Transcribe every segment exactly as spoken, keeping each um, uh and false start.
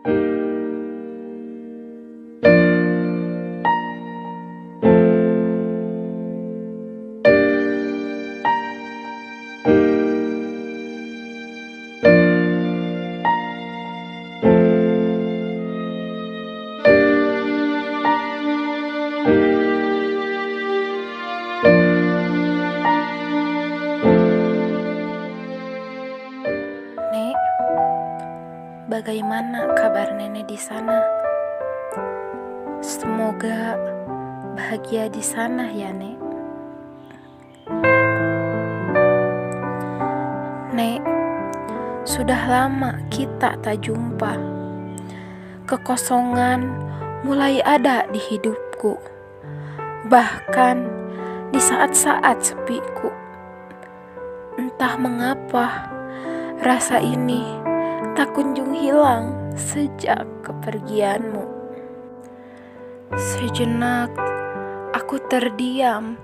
Nek, bagaimana kabar Nenek di sana? Semoga bahagia di sana ya, Nek. Nek, sudah lama kita tak jumpa. Kekosongan mulai ada di hidupku. Bahkan di saat-saat sepiku. Entah mengapa, rasa ini tak kunjung hilang sejak kepergianmu. Sejenak, aku terdiam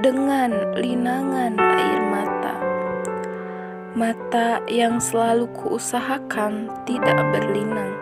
dengan linangan air mata. Mata yang selalu kuusahakan tidak berlinang.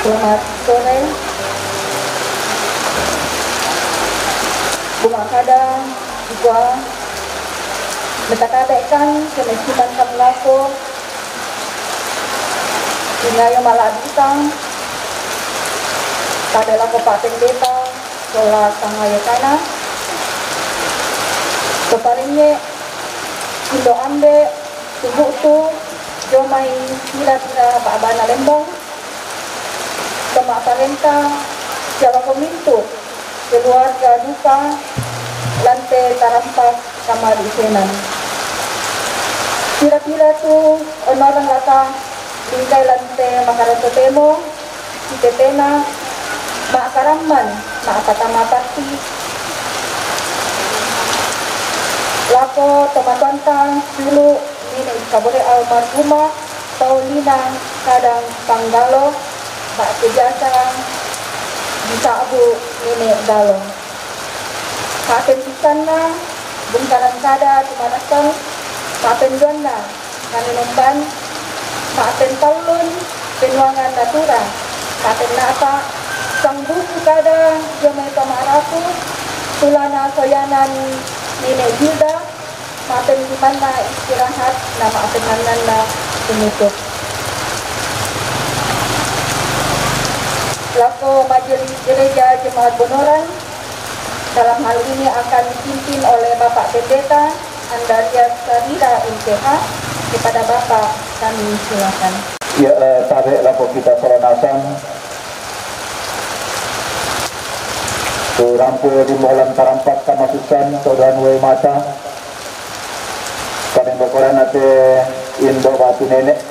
Selamat sore. Bunga kada juga meta kabekan kemesiman kam lako. Ingayo mala bintang kada lako Pak Pendeta sola sangayo kana. Kepalinge indo ambe tubutu jomai pira-pira babana lembong. Toma parenta jalo komintu keluarga duka lante tarampak kamari senan. Pira-pira tu onoran lata lingkai lante makaranto temo sitetena makaramman makatama pati lako tomatuanta sulu nini kabore almarhumah Paulina Kadang Panggalo, Pak Kejasa, di Sabu Nenek Galo. Pak Pentisana, Bungkaran Kada Tumanasan, Pak Penduanna, Kami Numban, Pak Pentallun, Penuangan Natura, Pak Pennapa, Sang Buku Kada, Jomai Pamaraku, Tulana Soyanan, Nenek Gilda, Mapen di mana istirahat, nama apen mananna penutup. Lako Majelis Gereja Jemaat Bonoran, dalam hal ini akan dipimpin oleh Bapak Pendeta Andarias Sarira, M T H. Kepada Bapak, kami silakan. Ya, eh, tabe lako kita solonasan. Tu rampo di molan tarampak kamasusan, todan wai mata. Paling bokoran ate indo batu nenek.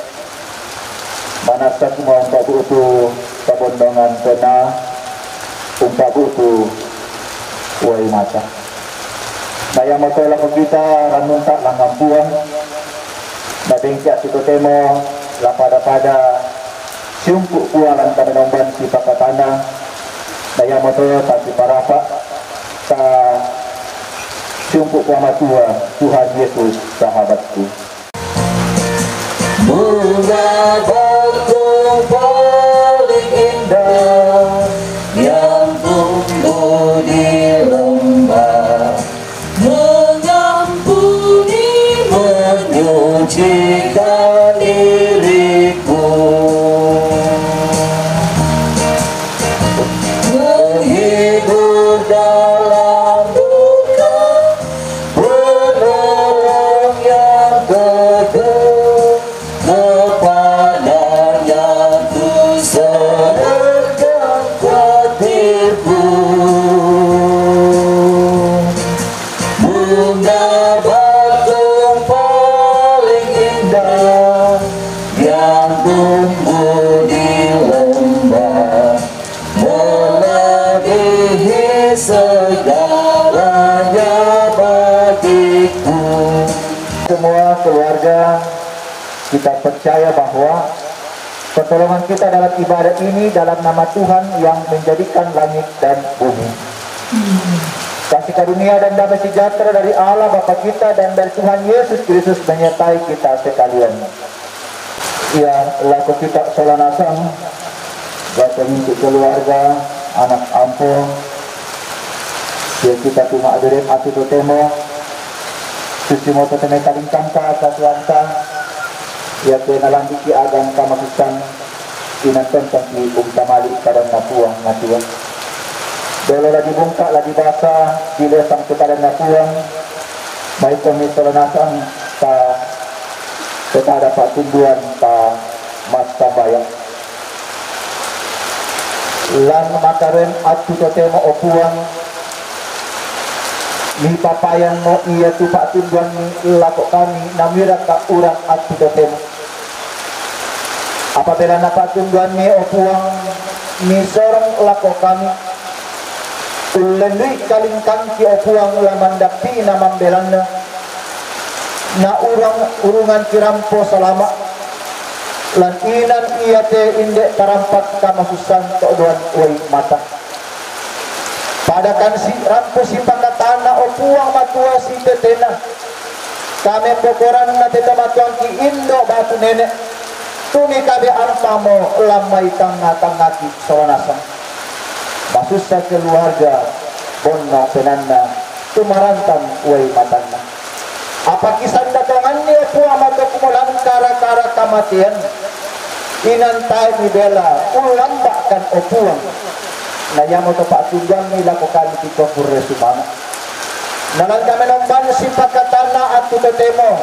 Manasa kuma umpa butu pabondongan pena, umpa butu wai mata. Na iya moto lako kita ranunta langampuan. Na dengki ati totemo la pada-pada siumpu kua lan kami nomban sipakatana. Na iya moto tasiparapa ta siumpu kua matua, Tuhan Yesus sahabatku. Bunga bakung paling indah yang tumbuh di lembah, mengampuni, menyucikan diriku. Menghibur dalam duka, penolong yang teduh, kepadanya ku Kita percaya bahwa pertolongan kita dalam ibadah ini dalam nama Tuhan yang menjadikan langit dan bumi. Kasih karunia dan damai sejahtera dari Allah Bapa kita dan dari Tuhan Yesus Kristus menyertai kita sekalian. Ya, lako kita sola nasang, bapa minggu keluarga, anak ampo, ya kita cuma adurem atu totemo, susi moto teme kalingkanta katuanta, ya kena landiki agan kamakusan, inanton tangki umtamali kadan napuang natua. Dolo lagi bungka, lagi basa, dilesang tu kadan napuang, mai kami sola nasang ta Kota dapat tunduan ta mas sambayang. Lan makarem atu totemo o Puang, mi papayan mo ia tu patunduan mi lako kami, namira ka uran atu totemo. Apabila na patunduan mi o Puang, mi sorong lako kami, Ullendui kalingkangki o Puang la mandappi na mambelanna, na urang urungan kirampo salama, lan inan iate inde tarampak kamasussan to doan wai mata. Padakan si rampo sipakatana o Puang matua sitetena, kamembokoranna te tomatuangki indo batu nene, tuni kabe ampamo lammai tangnga-tangngaki sola nasang. Masussa keluarga, bonnong penanna, tumarantang wai matanna. Apa kisanda tonganni o Puang matokumo lan kara-kara kamatean. Inantae mibela, ullambakkan o Puang. Na iamoto pa'tunduanni lako kami tiko purre sumanga. Nalan kamenomban sipakatanna attu totemo,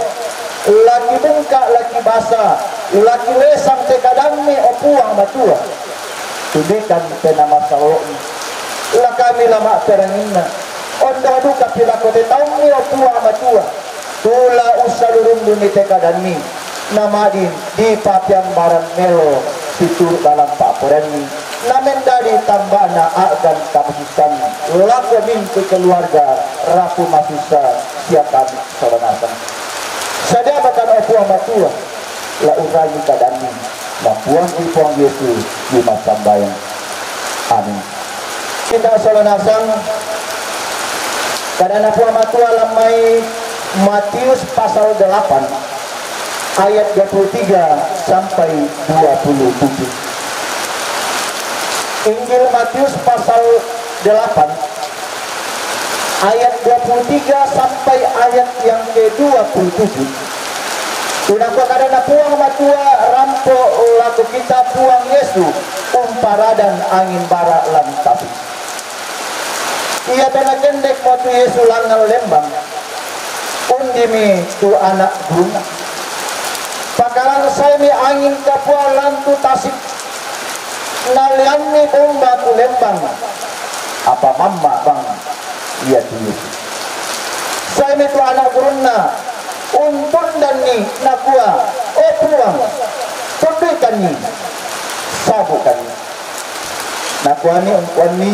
laki bungka, laki basa, laki lesang te kadammi, o Puang Matua. Tudikan te na masallo'mi. La kami la ma'peranginna. Ondo duka pilako te taummi, o Puang Matua. Tula ussalurunrunni te kadanni. Namadin dipapiambaran melo situru dalam pa'poraianni, namendadi tamba'na a'gan kamasussanna lako mintu keluarga rapu masussa sia kami sola nasang. Sadiamakan o Puang Matua, la urangi kadanni, na Puang ri Puang Yesu, di massambayang. Amin. Kita sola nasang, kadanna Puang Matua lammai Matius pasal delapan ayat dua puluh tiga sampai dua puluh tujuh. Injil Matius pasal delapan ayat dua puluh tiga sampai ayat yang kedua puluh tujuh. Tunako kadanna Puang Matua rampo lako kita Puang Yesu umparadan angin bara lan tasik. Ia tona kendek mo tu Yesu langngan lembang, undimi tu ana' gurunna. Pakalang saimi angin kapua lan tu tasik, nallianni bomba tu lembang, apa mamma' bang ia tu Yesu. Saimi tu ana' gurunna untundanni, nakua, "O Puang, tunduikanni, sabu'kanni." Nakuami ungkuanni,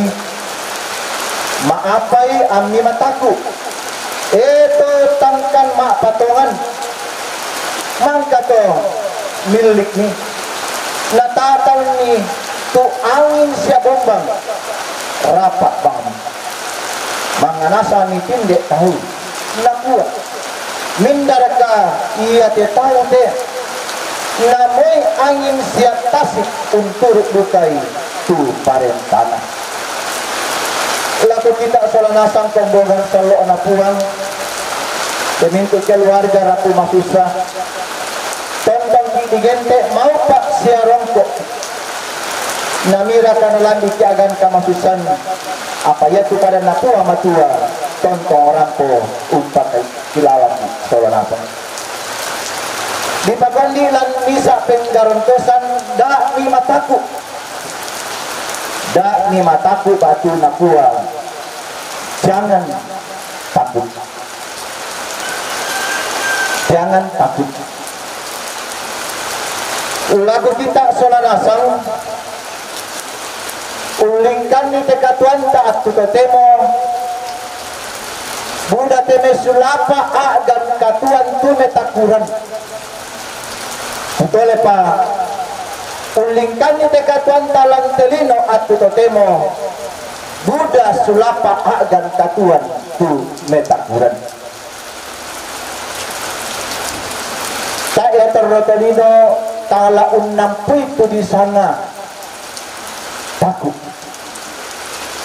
"Ma'apai ammi mataku, e to tangkan ma'patongan? Mangkato millikmi." Natatalni tu angin sia bombang, rapa' bangmi. Mangnganasami tinde tau, nakua, "Mindaraka iate tau te, na moi angin sia tasik unturu' dukai tu parentana?" Lako kita sola nasang kombongan sallo'na Puang, te mintu' keluarga rapu masussa, tontongki' digente' maupa' sia rongko'. Namira kana lambiki a'gan kamasussan, apa iatu kadanna Puang Matua, tontong rampo umpakai kilalaki sola nasang. Dipakondi lan misa' penggarontosan, "Da'mi mataku'. Da'mi mataku'," batu nakua, "Jangan takut. Jangan takut." Lako kita sola nasang, ullingkanni te katuoanta attu totemo, buda te mai sulapa a'gan katuoan tu metakuran. Tolepa, ulingkani te katuoanta lan te lino attu totemo buda sulapa a'gan katuoan tu metakuran. Tae' torro tolino tala unnampui tu disanga takut.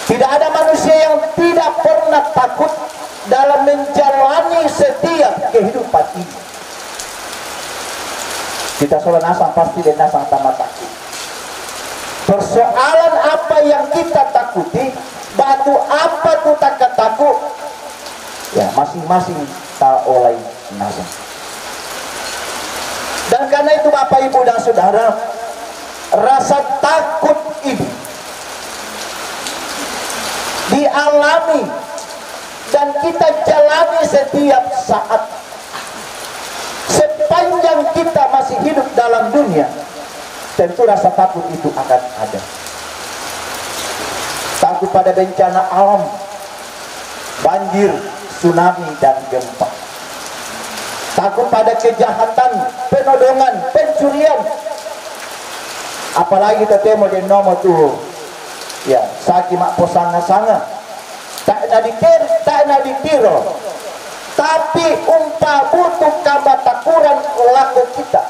Tidak ada manusia yang tidak pernah takut dalam menjalani setiap kehidupan ini. Kita sola nasang pasti den nasang tama takut. Persoalan apa yang kita takuti, batu apa tu takataku, ya, masing-masing taolai nasang. Dan karena itu, Bapak, Ibu, dan Saudara, rasa takut ini dialami dan kita jalani setiap saat. Sepanjang kita masih hidup dalam dunia, tentu rasa takut itu akan ada. Takut pada bencana alam, banjir, tsunami, dan gempa. Takut pada kejahatan, penodongan, pencurian. Apalagi totemo den nomo tu, ya, saki ma'posanga-sanga. Tae' nadikir-, tae' nadikiro. Tapi umpabutu kamatakuran lako kita.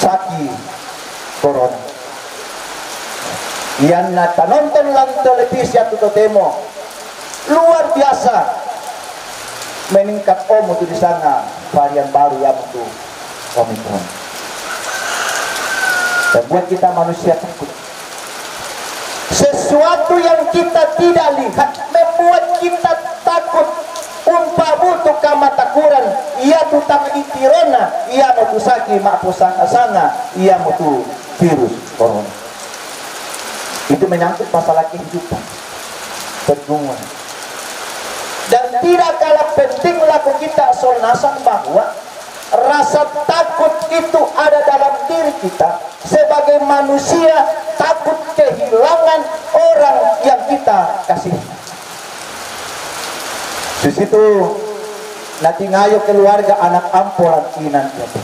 Saki corona. Ianna tanonton lan televisi attu totemo luar biasa meningkat omo tu disanga varian baru iamotu Omicron. Membuat kita manusia takut. Sesuatu yang kita tidak lihat membuat kita takut. Umpabutu kamatakuran iatu tangditirona, iamotu saki ma'posanga-sanga, iamotu virus corona. Itu menyangkut masalah kehidupan, pergumulan. Dan tidak kalah penting lako kita sola nasang bahwa rasa takut itu ada dalam diri kita sebagai manusia, takut kehilangan orang yang kita kasihi. Di situ natingayo keluarga anak ampo lan inan itu.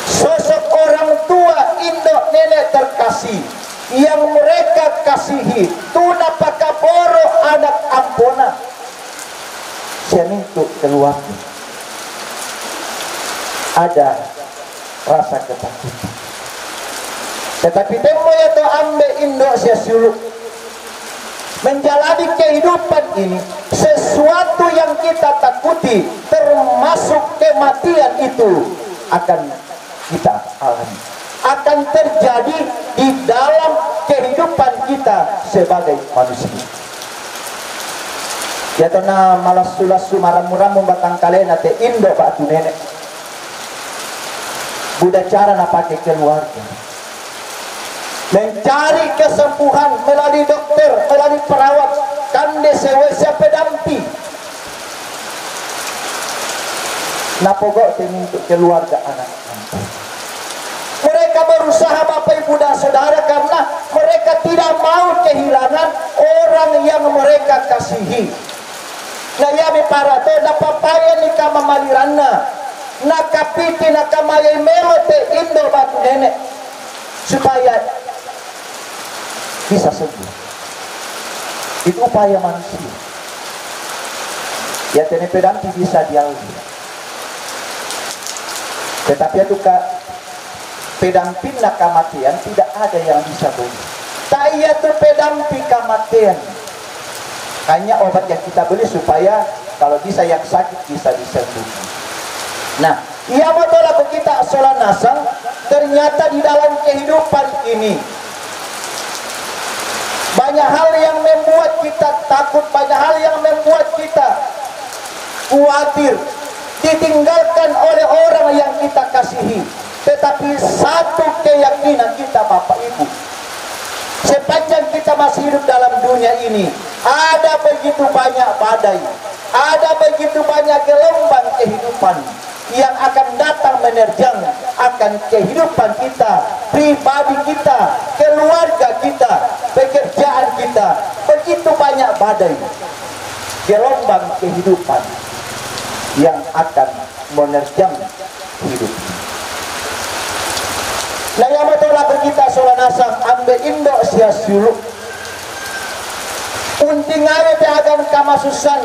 Sosok orang tua, indo' nenek terkasih yang mereka kasihi, tu napakaboro anak ampona. Sia mintu' keluarga ada rasa ketakutan. Tetapi temmo ia to ambe' indo' sia siulu' menjalani kehidupan ini, sesuatu yang kita takuti, termasuk kematian, itu akan kita alami, akan terjadi di dalam kehidupan kita sebagai manusia. Ia tona malassu-lassu marammu-rammu batang kalena te indo' ba'tu nene'. Buda cara napake keluarga. Mencari kesembuhan melalui dokter, melalui perawat, kande sewa sia pedampi. Napogau' te mintu' keluarga anak. Mereka berusaha, Bapak, Ibu, dan Saudara, karena mereka tidak mau kehilangan orang yang mereka kasihi. Na iami para to, napapayanni kamamaliranna, nakapiti, nakamayai melo te indo' ba'tu nene' supaya bisa sembuh. Itu upaya manusia. Ia tene pedampi bisa dialli. Tetapi iatu ka-, pedampinna kamatean tidak ada yang bisa boleh. Ta iatu pedampi kamatean. Hanya obat yang kita beli supaya kalau bisa yang sakit bisa disembuhkan. Nah, iamoto lako kita sola nasang, ternyata di dalam kehidupan ini banyak hal yang membuat kita takut, banyak hal yang membuat kita khawatir, ditinggalkan oleh orang yang kita kasihi. Tetapi satu keyakinan kita, Bapak Ibu, sepanjang kita masih hidup dalam dunia ini, ada begitu banyak badai, ada begitu banyak gelombang kehidupan yang akan datang menerjang akan kehidupan kita, pribadi kita, keluarga kita, pekerjaan kita. Begitu banyak badai, gelombang kehidupan yang akan menerjang hidup. Na iya mo to lako kita sola nasang ambe indo sia siulu. Unti ngawe te agan kamasusan.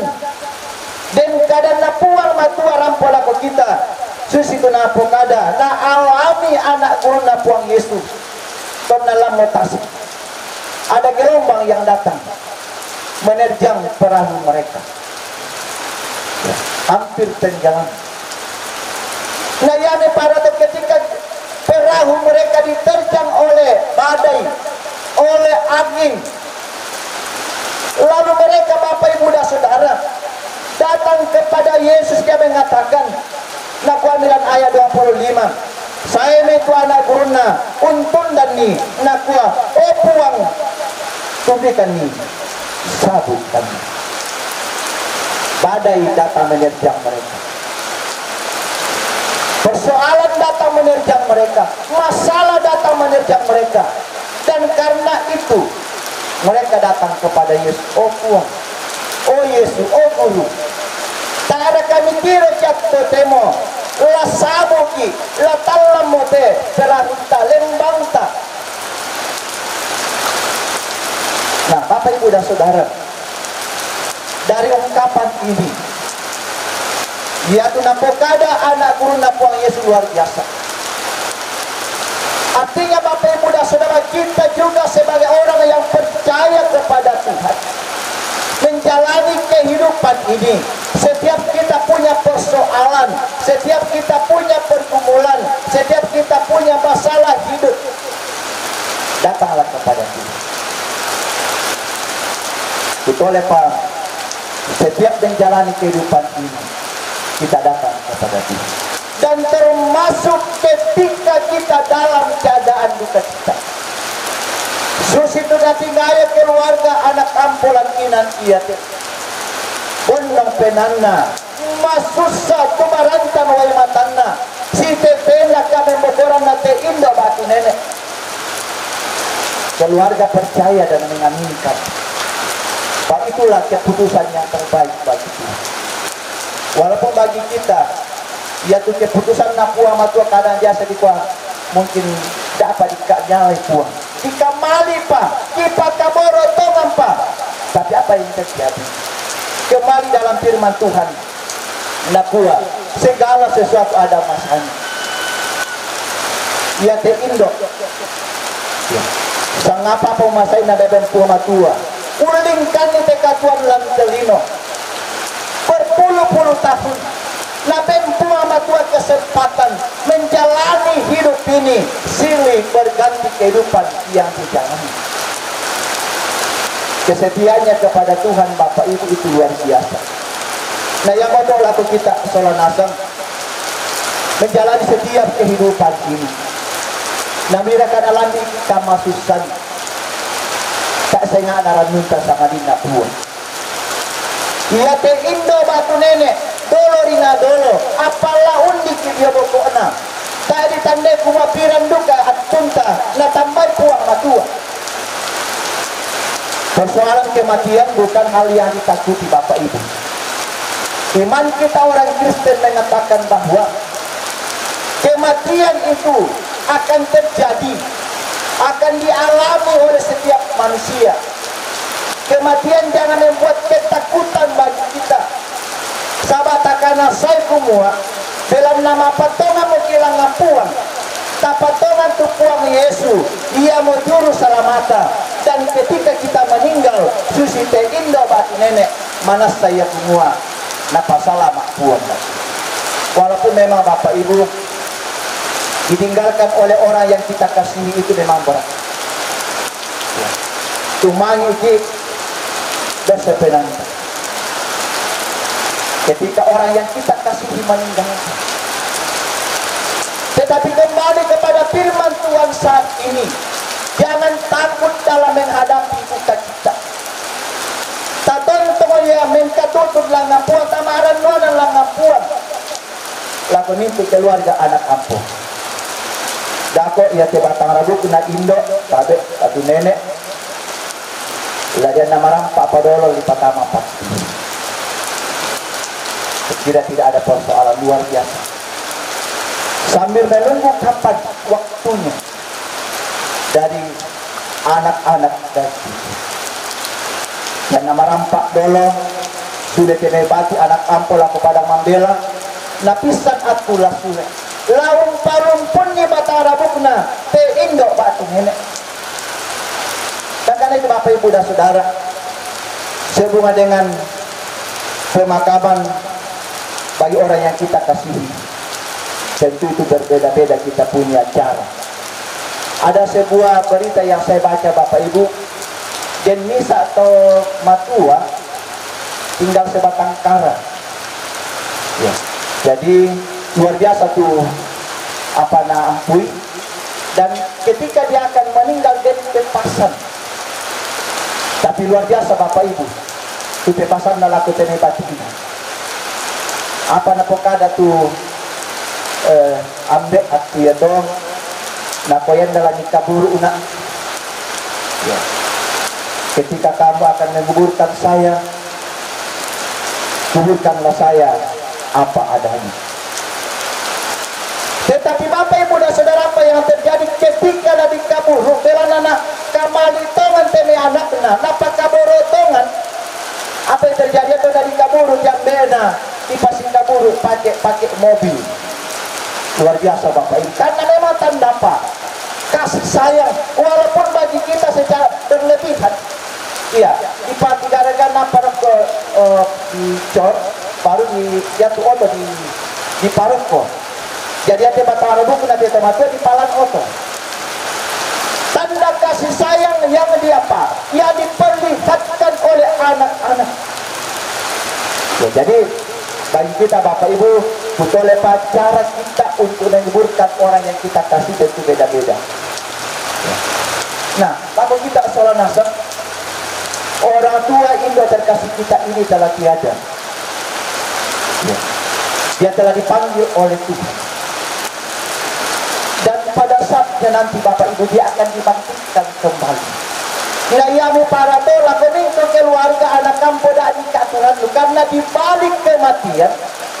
Den kadanna Puang Matua rampo lako kita. Susi tu napokada, na alami anak gurunna Puang Yesus. Tonna lammo tasik. Ada gelombang yang datang menerjang perahu mereka. Hampir tenggelam. Na iya ne pada ketika perahu mereka diterjang oleh badai, oleh angin. Lalu mereka, Bapak, Ibu, dan Saudara, datang kepada Yesus, dia mengatakan, nakua milan ayat dua puluh lima, "Saemi tu anak gurunna, untundanni," nakua, "O Puang, tunduikanni, sabu kami." Badai datang menerjang mereka. Persoalan datang menerjang mereka. Masalah datang menerjang mereka. Dan karena itu, mereka datang kepada Yesus. "O Puang, o Yesus, o Guru, takkeda kami tiro cia totemo, la sabuki, la tallammo te perahunta, lembangta." Nah, Bapak, Ibu, dan Saudara, dari ungkapan ini, iatu napokada anak gurunna Puang Yesus luar biasa. Artinya, Bapak, Ibu, dan Saudara, kita juga sebagai orang yang percaya kepada Tuhan, menjalani kehidupan ini, setiap kita punya persoalan, setiap kita punya pergumulan, setiap kita punya masalah hidup, datanglah kepada Tuhan. Betul ya, Pak? Setiap menjalani kehidupan ini, kita datang kepada Tuhan. Dan termasuk ketika kita dalam keadaan duka cita. Susi tu natingayo keluarga anak ampo lan inang iate. Bonnong penaanna, masussa tu marantan wai matanna, sitetenna kamembokoranna te indo batu nene. Keluarga percaya dan mengaminkan bahwa itulah keputusan yang terbaik bagi Tuhan. Walaupun bagi kita, iatu keputusan na Puang Matua kadang biasa dikua, mungkin dapat dikanyalai Puang. Dikamali pa, dipakaboro tongan pa. Tapi apa yang terjadi? Kembali dalam firman Tuhan, nakua, segala sesuatu ada masanya. Iate indo. Ya. Sangapa pomasaina beben Puang Matua? Ullingkanni te katuoan lan te lino. Berpuluh-puluh tahun. Naben Puang Matua kesempatan menjalani hidup ini silih berganti kehidupan yang dijalani. Kesetiaannya kepada Tuhan, Bapak Ibu, itu luar biasa. Nah, yang mau lako kita sola nasang menjalani setiap kehidupan ini. Nami rakan alami kamasusan. Tak sengana rannunta sangadinna Puang. Iate indo batu nene, dolo ri nadolo, apalla undi ki dio bokokna. Tak ditandai kumapiran duka attunta, natambai Puang Matua. Persoalan kematian bukan hal yang ditakuti, Bapak Ibu. Iman kita orang Kristen mengatakan bahwa kematian itu akan terjadi, akan dialami oleh setiap manusia. Kematian jangan membuat ketakutan bagi kita. Saba' takanasai kumua, belanna mappatongan maki langngan Puang. Tappatongan tu Puang Yesu, Iamo Juru Salamata. Dan ketika kita meninggal, susi te indo batu nene, manassa ia kumua napasalama' Puang. Walaupun memang, Bapak Ibu, ditinggalkan oleh orang yang kita kasihi itu memang berat. Tumangi ki dosa penanta. Ketika orang yang kita kasihi meninggal. Tetapi kembali kepada firman Tuhan saat ini, jangan takut dalam menghadapi duka cita. Tatontong ia mengkatutu langngan Puang, tamaran nuana langngan Puang. Lako nintu keluarga anak ampo. Dako iate batang rabukna indo, tabe, batu nene. Ladianna marampa padolo lipatama pasti. Kira tidak ada persoalan luar biasa. Sambil menunggu kapan waktunya dari anak-anak gadis. Yang na marampak dolo, sudah kena bati anak ampo lako padang mambela, na pissan aku la sudah. Laung parumpun ni Batara Bukna, pe indo batu nenek. Dan karena itu Bapak Ibu dan Saudara, sehubungan dengan pemakaman bagi orang yang kita kasihi, tentu itu berbeda-beda kita punya cara. Ada sebuah berita yang saya baca Bapak Ibu, den misa to matua tinggal sebatang kara. Ya. Jadi luar biasa tuh apa na ampui. Dan ketika dia akan meninggal, dia pepasan. Tapi luar biasa Bapak Ibu, itu pepasan na laku tene batina. Apa na pokada tu eh, ambe aku ya dong. Na koyan dalam kaburu una. Ya. Ketika kamu akan menguburkan saya, kuburkanlah saya apa adanya. Tetapi Bapak Ibu dan Saudara, apa yang terjadi ketika na dikaburu, belanana kamali tongan tene anakna, na pakaboro tongan, apa yang terjadi itu na dikaburu, jambena, dipasing kaburu, pakai, pakai mobil. Luar biasa Bapak Ibu. Karena memang tanda apa? Kasih sayang, walaupun bagi kita secara berlebihan. Iya, di parokko gara-gara na parokko, eh, cor, baru di, dia tu oto di, di parokko. Jadi ada batara buku nanti teman di palan oto. Tanda kasih sayang yang diapa? Yang diperlihatkan oleh anak-anak. Ya, jadi bagi kita Bapak Ibu, betul apa cara kita untuk menguburkan orang yang kita kasih tentu beda-beda. Nah, kalau kita soal nasab, orang tua indo terkasih kita ini telah tiada. Ya. Dia telah dipanggil oleh Tuhan. Dan pada saatnya nanti Bapak Ibu, dia akan dibangkitkan kembali. Ila ia muparato lako mingko keluarga anak kampo dadi katuhannu, karena di balik kematian,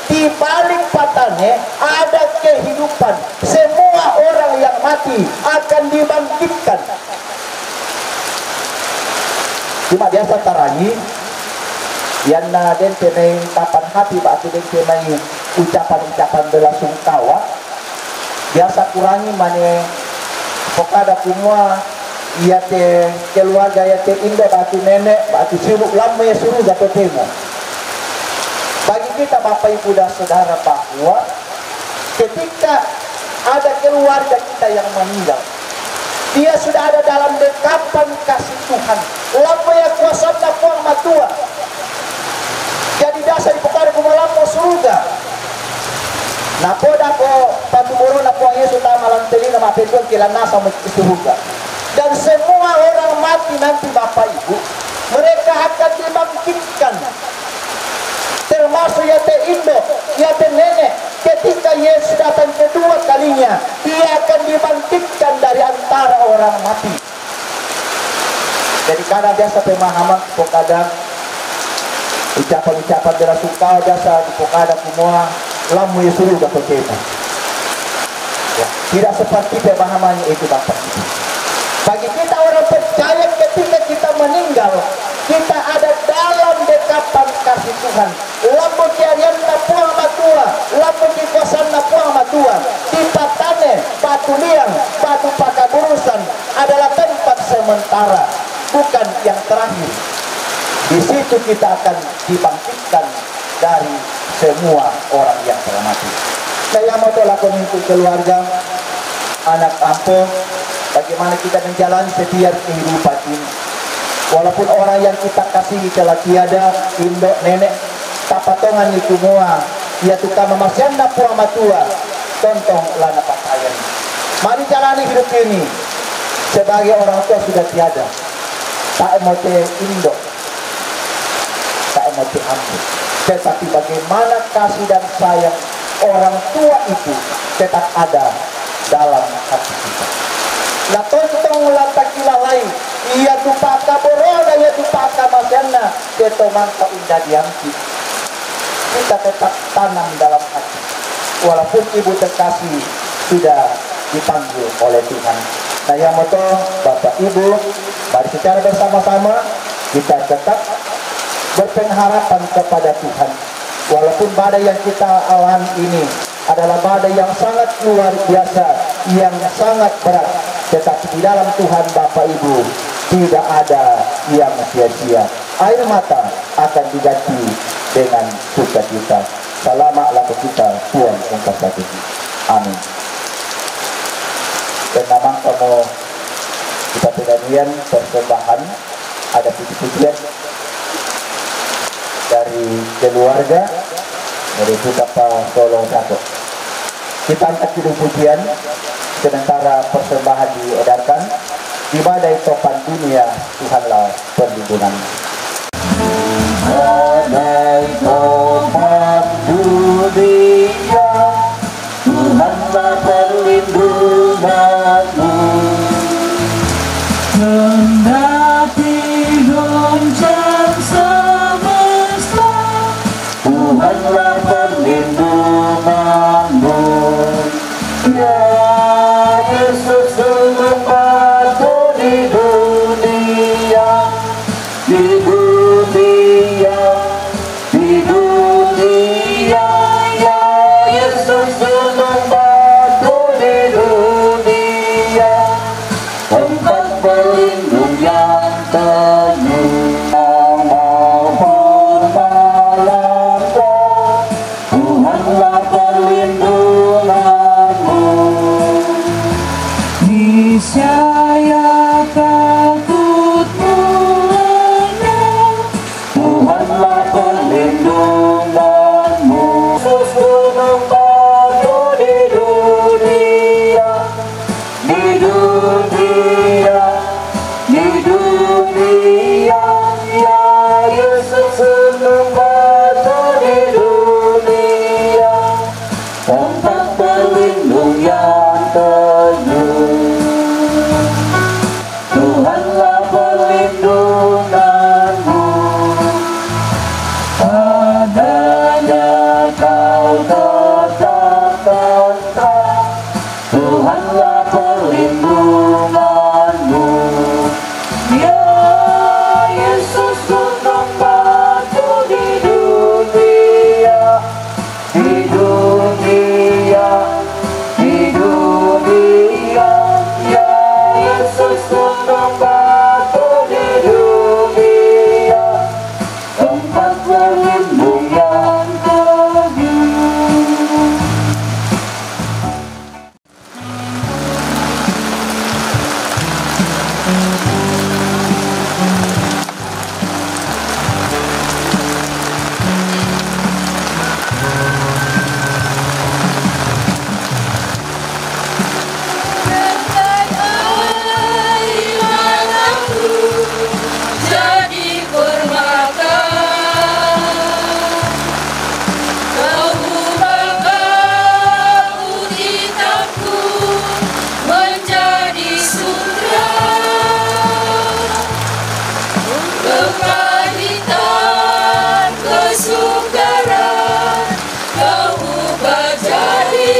di balik patane ada kehidupan. Semua orang yang mati akan dibangkitkan. Cuma biasa tarangi, yanna den pe mai tapan hati, batu den pe mai ucapan-ucapan belasungkawa. Biasa kurangi mane pokada kumua, iate keluarga, iate indo, batu nenek, batu silu, lammu ia suruga totemo. Bagi kita Bapak Ibu dan Saudara, bahwa ketika ada keluarga kita yang meninggal, dia sudah ada dalam dekapan kasih Tuhan. Lammu ia kuasanna Puang Matua. Jadi dasar dipokada kumua lammu suruga. Napodako patuborona Puang Yesus tama lam telina mapetuan kilanasa suruga. Dan semua orang mati nanti Bapak Ibu, mereka akan dibangkitkan. Termasuk iate indo, iate nenek, ketika Yesus datang kedua kalinya, dia akan dibangkitkan dari antara orang mati. Jadi kadang biasa pemahaman pokada ucapan-ucapan belasungkawa biasa pokada kumua lammu ia suruga totemo. Ya, tidak seperti pemahamannya itu Bapak. Bagi kita orang percaya, ketika kita meninggal, kita ada dalam dekapan kasih Tuhan. Lammu kiarianna Puang Matua, lammu kikuasanna Puang Matua, di patane, batu liang, batu pakaburusan adalah tempat sementara, bukan yang terakhir. Di situ kita akan dibangkitkan dari semua orang yang telah mati. Saya mau tolak untuk keluarga, anak ampo, bagaimana kita menjalani setiap kehidupan ini. Walaupun orang yang kita kasihi telah tiada, indo, nenek, tapatongan ni kumua, ia tu kamamaseanna Puang Matua, tontong lana pakaian. Mari jalani hidup ini sebagai orang tua sudah tiada. Tak emote indo, tak emote ambo. Tetapi bagaimana kasih dan sayang orang tua itu tetap ada dalam hati kita. La tontong la takilalai, ia tu pakaborona, ia tu pakamaseanna, teto mangka undadianti. Kita tetap tanam dalam hati. Walaupun ibu terkasih sudah dipanggil oleh Tuhan. Nah, yang moto, Bapak Ibu, mari secara bersama-sama kita tetap berpengharapan kepada Tuhan. Walaupun badai yang kita alami ini adalah badai yang sangat luar biasa, yang sangat berat, tetapi di dalam Tuhan, Bapak Ibu, tidak ada yang sia-sia. Air mata akan diganti dengan sukacita. Salama' laku kita Tuhan engkau satu. Amin. Dan namang kamu kita pidanian persembahan, ada puji-pujian dari keluarga, dari kita pa solo satu. Kita angkat kidung pujian sementara persembahan diedarkan. Di badai topan dunia, Tuhanlah perlindungan. Badai topan dunia, Tuhanlah perlindunganmu. Kendati goncang semesta, Tuhanlah perlindunganmu. Ya Yesus, tulung batu di dunia, di dunia, di dunia. Ya Yesus, tulung batu di dunia, tempat berlindung yang teduh. Maupun melanda, Tuhanlah perlindunganmu. Niscaya takutmu lena, Tuhanlah perlindunganmu. Yesus, gunung batu di dunia, di dunia, di dunia. Ya Yesus, gunung batu di dunia, tempat berlindung yang teduh. Tuhanlah perlindunganmu. Padanya kau tetap tentram, Tuhanlah perlindunganmu. Ya Yesus, gunung batu di dunia, di dunia, di dunia. Ya Yesus, gunung batu di dunia, tempat berlindung yang teduh. Jadi permata, kau ubahkan hitamku menjadi sutra. Kepahitan, kesukaran, kau ubah jadi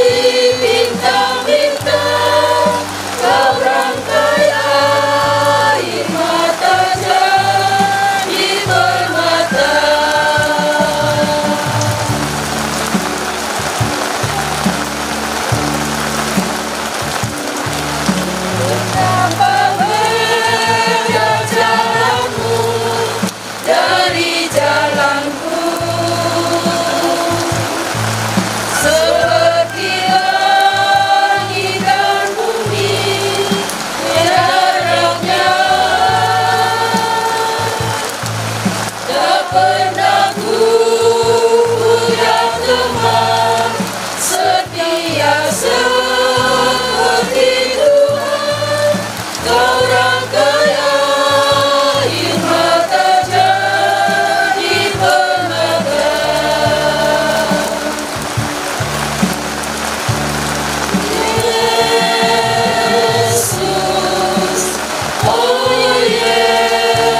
bintang-bintang. Kau rangkai air mata jadi permata. Betapa beda jalanmu dari jalanku, seperti langit dan bumi jaraknya. Tak pernah ku punya teman setia seperti Tuhan. Kau rangkai air mata jadi permata. Yesus, oh Yesus,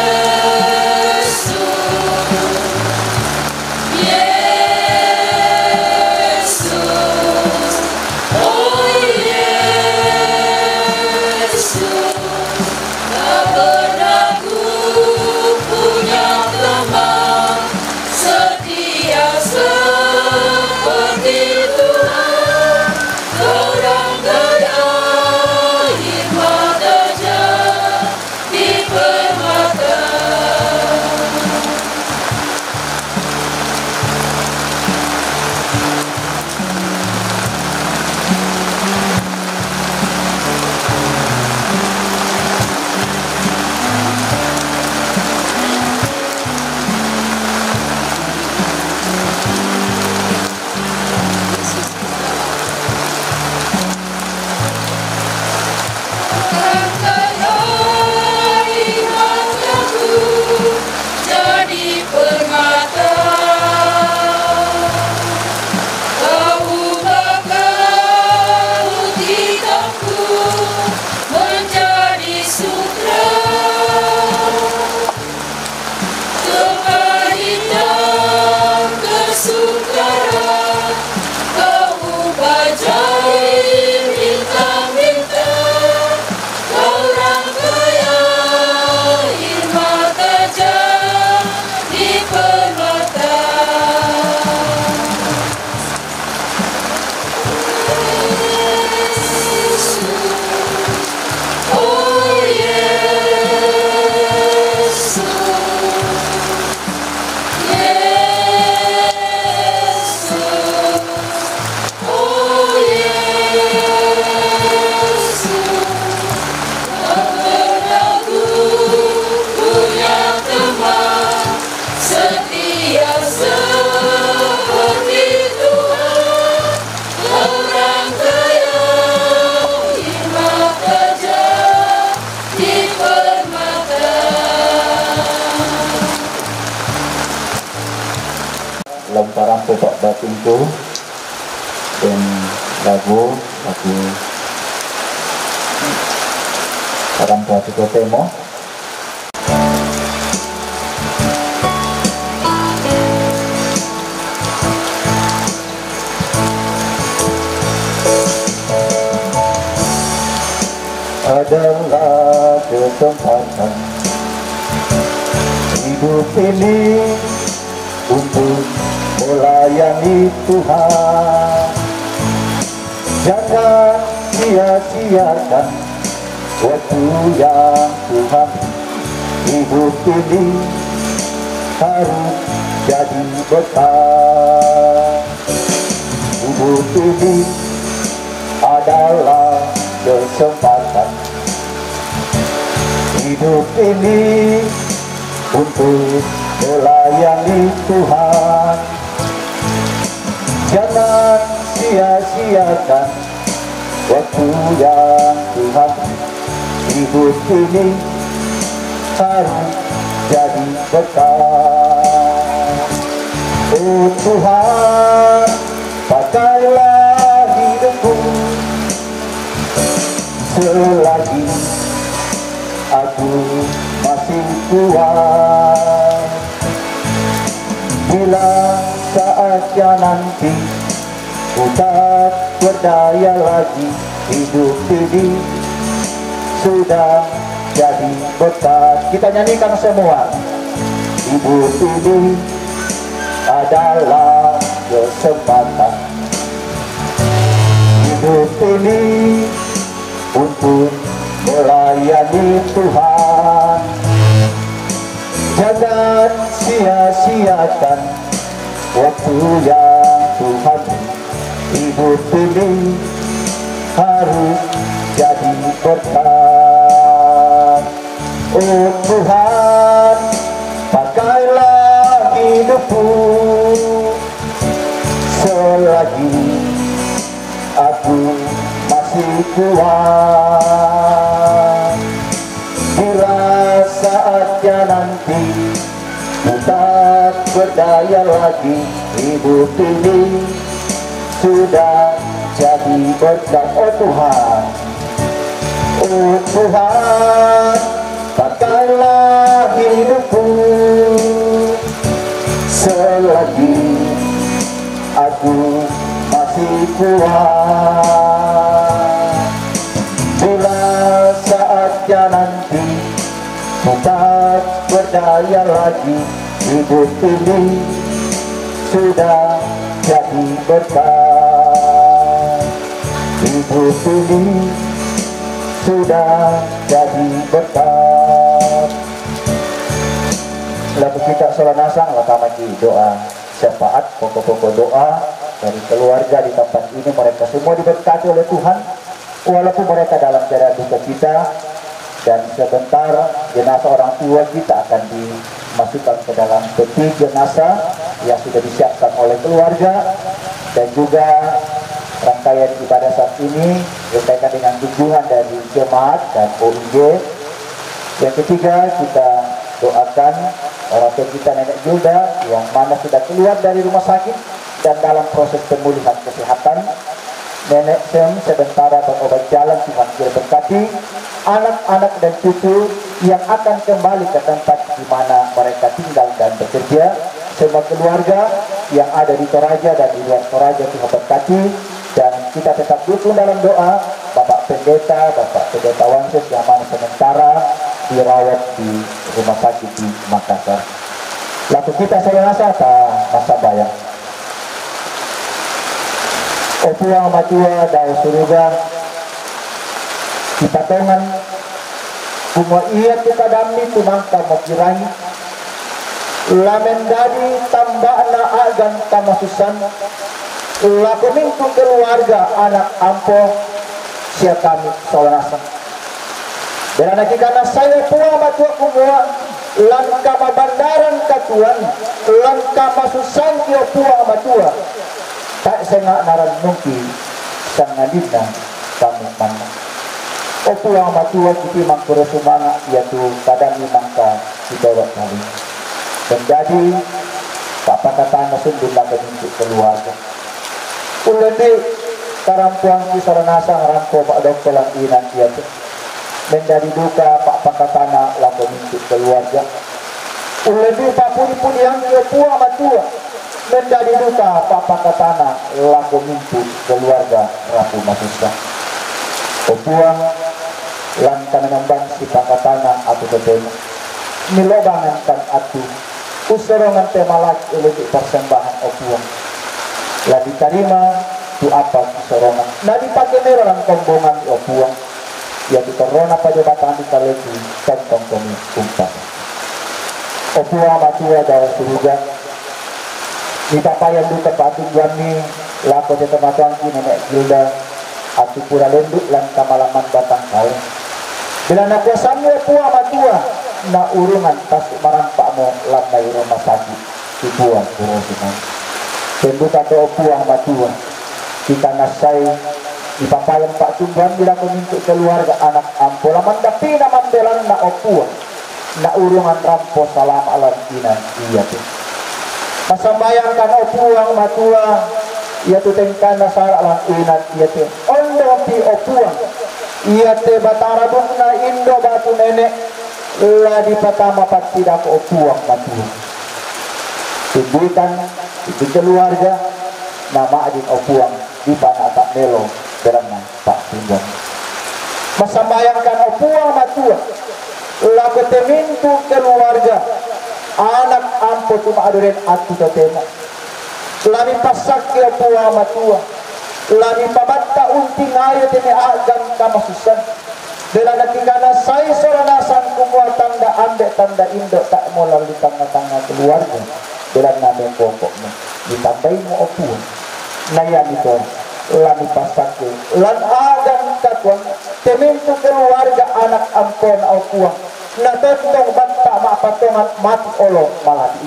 Yesus. Angkatlah mataku jadi permata, kau ubahkan hitamku menjadi sutra. Kepahitan kesukaran kau ubah jadi bintang-bintang, kau rangkai air mata jadi permata. Yesus, oh Yesus, Yesus, oh Yesus, tak pernah ku punya teman setia seperti Tuhan. Orang kaya lima kerja di permata. Lem parang pupuk batinku dan lagu, lagu parang pupuk temo. Adalah kesempatan hidup ini untuk melayani Tuhan. Jangan sia-siakan waktu yang Tuhan. Hidup ini harus jadi berkat. Hidup ini adalah kesempatan. Hidup ini untuk melayani Tuhan. Jangan sia-siakan waktu yang Tuhan. Hidup ini harus jadi berkat. Oh Tuhan, pakailah hidupku selagi aku masih kuat. Bila saatnya nanti ku tak berdaya lagi, hidup ini sudah jadi berkat. Kita nyanyikan semua. Hidup ini adalah kesempatan. Hidup ini untuk melayani Tuhan. Jangan sia-siakan waktu yang Tuhan. Hidup ini harus jadi berkat. Oh Tuhan, pakailah hidupku selagi aku masih kuat. Bila saatnya nanti ku tak berdaya lagi, hidup ini sudah jadi berkat. Oh Tuhan, oh Tuhan, pakailah hidupku selagi aku masih kuat. Bila saatnya nanti ku tak berdaya lagi, hidup ini sudah jadi berkat. Hidup ini sudah jadi berkat. Lagu kita sola nasang, lakam lagi doa syafaat, pokok-pokok doa dari keluarga di tempat ini. Mereka semua diberkati oleh Tuhan, walaupun mereka dalam keadaan duka cita. Dan sebentar jenazah orang tua kita akan dimasukkan ke dalam peti jenazah yang sudah disiapkan oleh keluarga, dan juga Rangkaian ibadah saat ini berkaitan dengan kunjungan dari jemaat dan O I G. Yang ketiga, kita doakan orang tua kita, Nenek Gilda, yang mana sudah keluar dari rumah sakit dan dalam proses pemulihan kesehatan. Nenek Sem sementara berobat jalan, Tuhan kiranya berkati anak-anak dan cucu yang akan kembali ke tempat di mana mereka tinggal dan bekerja. Semua keluarga yang ada di Toraja dan di luar Toraja, Tuhan berkati. Dan kita tetap dukung dalam doa Bapak Pendeta, Bapak Pendeta Wanses yang mana sementara dirawat di rumah sakit di Makassar. Laku kita saudara sata masambayang. O Puang matua dao suruga, kipatongan kumua ia tu kadami tu nangka mokirangi, la mendadi tambana agan kamasusan, laku mintu keluarga anak ampo sia kami sola nasa. Berana kikana sai o Puang matua kumua, lan kamabandaran katuan, lan kamasusanki o Puang matua, tae senga naran mungki sangandinna kami manna. O Puang matua, kipi mangkuro sumanga ia tu kadami mangka kibawa kali. Menjadi papakatana sundun lako mintu keluarga. Ullendi karampuangki sola nasa rampo pa'dokkolang inan ia tu. Menjadi duka pa'pakatana lako mintu keluarga. Ullendi pa'pudi-pudiangki o Puang matua. Menjadi duka pa'pakatana lako mintu keluarga rapu masussa. O Puang, lan kamenomban sipakatana atu totemo. Milobangan tan atu. Usorongan te malaki ullendi persembahan o Puang. La ditarima tu apa kisorongan. Na dipake melo lan kombongan o Puang. Ia tu torrona padebatang di kaleku, tontong komi umpas. O Puang matua dao suruga, mitapayan duka pa'tunduanni lako te tomatoangki Nenek Gilda, atu pura lendu lan kamalaman batang kale. Bila na kuasammi o Puang matua, na urungan tassu marampa'mo lan mai rumah sakit. Kikua kurosinai. Tenduka to o Puang matua, kita nassai, ipapayan pa'tunduanni lako mintu keluarga anak ampo la mandapina mambelanna o Puang, na urungan rampo salama lan inan ia te. Masambayangkan o Puang matua, ia tu tengkanna sala lan inan ia te. Ondopi o Puang, ia te batara bukna indo batu nenek, la dipatama pattidako o Puang matua. Tunduikan itu keluarga, na ma'din o Puang, dipanata melo belanna pa'tunduan. Masambayangkan o Puang matua, lako te mintu keluarga, anak ampo tu ma'dureng atu totemo. La mipassakke o Puang matua, la mipabatta untingayo te mai a'gan kamasussan. Belanna kikana sai sola nasang kumua tanda ambe tanda indo ta'mo lan ri tangnga-tangnga keluarga. Belanna memboko'mo, ditambaimo o Puang. Na iami to, la mipassakke lan a'gan katuang, te mintu keluarga anak ampona o Puang, na tontong batta ma'patongan mati olo malati.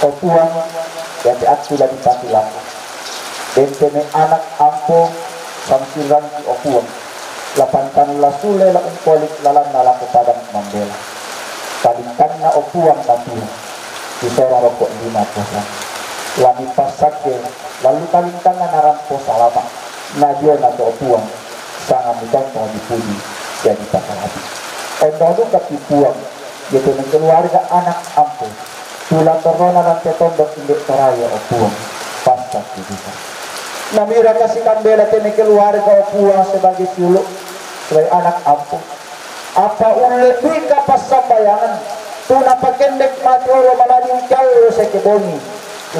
O Puang, ia te atu la dipatulang. Bentene anak ampo, samsirangki o Puang. La pantang la sule la ungkolik lalanna lako padang mambela. Kalintangna o Puang matua, kisoro roko lima kosa. La mipassakke, lalu kalintangna narampo salama. Na diona to o Puang, sanga mitontong dipuji, jadi pakarabi. Ondong duka pi Puang, ia te keluarga anak ampo. Tula torona lan te tondok inde Toraja o Puang, pasta tu bisa. Namira kasi kambela te mai keluarga o Puang sebagai siulu, sebagai anak ampo. Apa ulle duika passambayangan, tu napakendek mati olo malading jallo seke bongi,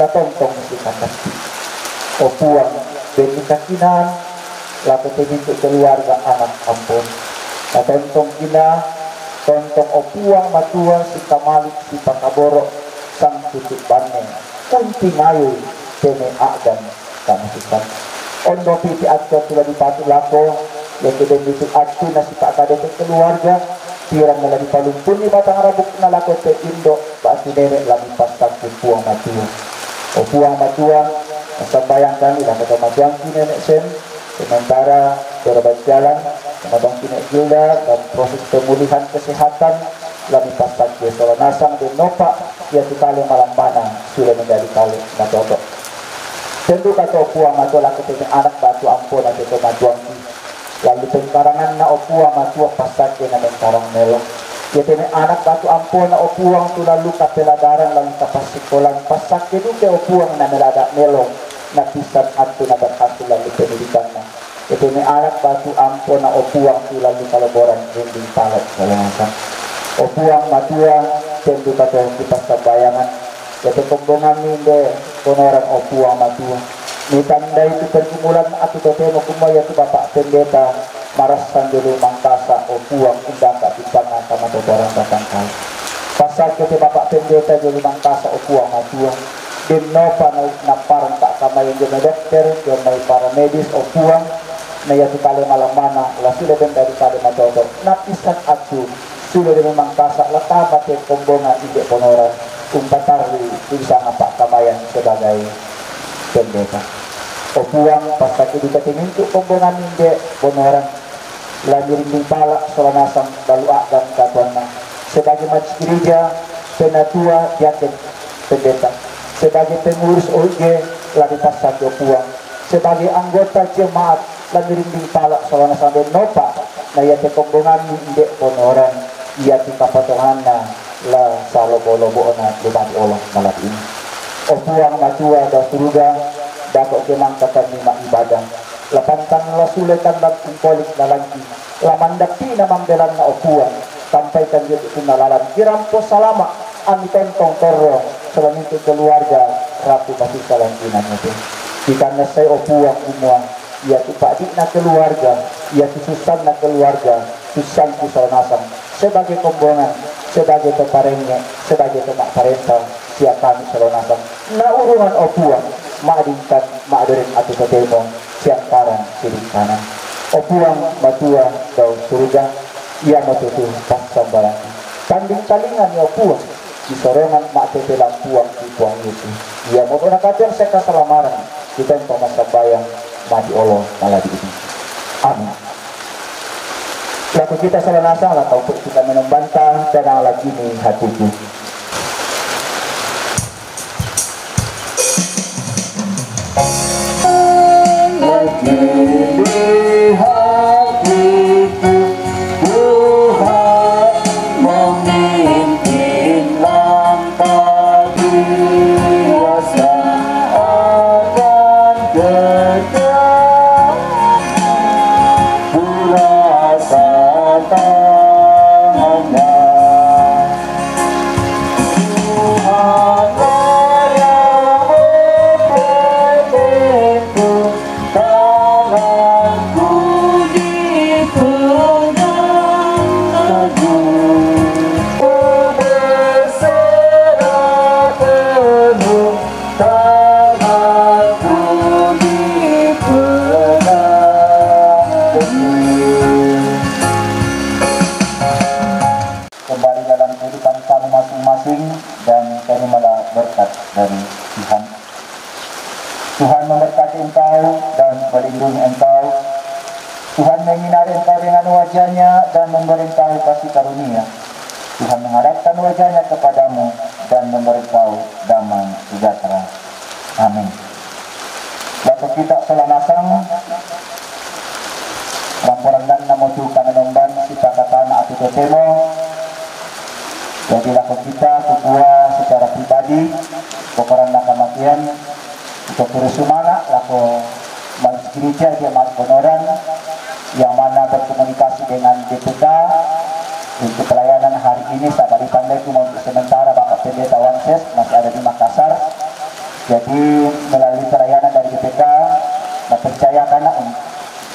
la tontong sikakasti. O Puang, benni kakinaan, lako te mintu keluarga anak ampon. Na tontong kina, tontong o Puang matua sikamali sipakaboro, sang tutu banne, unti ngayu, tene a'gan, kamasusan. Ondo piti attu la dipatu lako, ia ke benni tu attu na sipakadete keluarga, pirang la dipalumpunni batang rabukna lako te indo, batu nene la dipassakke Puang matua. O Puang matua, Sambayang kami lah kata matuang kini Nek Sen, sementara berobat jalan, kata matuang kini Gilda dan proses pemulihan kesehatan, lami pasang ke sola nasang den nopa, ia tu kale malam mana, sudah menjadi kale matoto. Tentu kata puang matua lah kata anak batu ampon atau kata matuang kini. Lalu pengkaranganna o puang matua pasake na mengkarang melo. Ia tene anak batu ampona o puang tu lalu kapeladaran lalu kapasikolan pasake duke o puang na melada melo na pisan antu na berhasil lalu pendidikanna. Ia tene anak batu ampona o puang tu lalu kaloboran dinding palak kalasan. O puang matua tentu kato kipas sambayangan. Ia te kombongan ninde konoran o puang matua. Mitandai tu pergumulan atu totemo kumaya tu Bapak Pendeta marassan jolo mangkasa o puang undaka tu pangan kama totoran batang kali. Pasal kete Bapak Pendeta jolo mangkasa o puang matua. Den nopa na naparang tak kamayan jolo dokter, jolo mai paramedis o puang. Na ia tu kale malamana, la sudah ben dari kale matoto. Na pisan atu, sudah dia memang kasak letama te kombongan inde ponoran. Umpatarli bisa ngapak kamayan sebagai pendeta. O puang pasake duka timintu kombongan inde ponoran. Lami rinding pala sola nasang balu agam katuanna. Sebagai majlis gereja, penatua, diaken, pendeta. Sebagai pengurus O I G, lami pasake o puang. Sebagai anggota jemaat, lami rinding pala sola nasang den nopa. Na ia te kombongan inde ponoran. Ia tu kapatonganna la salobo-loboona lumati olo malati ini. O puang matua da suruga, dako ke mangkatan lima ibadah. Lapantan la sulekan la kungkolik la langki. La mandapina mambelanna o puang. Sampaikan dia tu na lalan kirampo salama. Ami tontong torro. Selamintu keluarga. Ratu masih salam inannya. Ikan nasai o puang kumua. Ia tu padikna keluarga, ia tu sussanna keluarga, sussanku sola nasang, sebagai kombongan, sebagai peparenge, sebagai pemak parenta, sia kami sola nasang, na urungan o puang, madingkan, madering atu totemo, siangkaran, sidingkanan. O puang, matua, dao suruga, ia matutu, passambalang. Tanding talinga ni o puang, di sorongan, mak tete lampuang, di puang Yesus. Ia motona katen seka salamaran. Kita yang pernah sambayang mati Allah malah di ini. Amin. Laku kita salah nasa lah tahu kita menembanta tenang lagi ni hatiku. Lagi di hatiku Tuhan memimpin langkah. Biasa akan kerja, ku rasa tangannya. Tuhan yang membimbingku, tanganku dipegang teguh. Ku berserah penuh, tanganku dipegang teguh. Kembali dalam kehidupan kamu masing-masing, dan terimalah berkat dari Tuhan. Tuhan memberkati engkau dan melindungi engkau. Tuhan menyinari engkau dengan wajahnya dan memberi engkau kasih karunia. Tuhan menghadapkan wajahnya kepadamu dan memberi engkau damai sejahtera. Amin. Laku kita sola nasang, laporan dan namotu kananomban sipakatana atu totemo. Jadi laku kita kukua secara pribadi, kokoran na kamakian, untuk terus semangat, laku Majelis Gereja Jemaat Ponoran yang mana berkomunikasi dengan D P K untuk pelayanan hari ini. Saya beri pandangan untuk sementara Bapak Pendeta Wanses masih ada di Makassar. Jadi melalui pelayanan dari D P K, saya percaya karena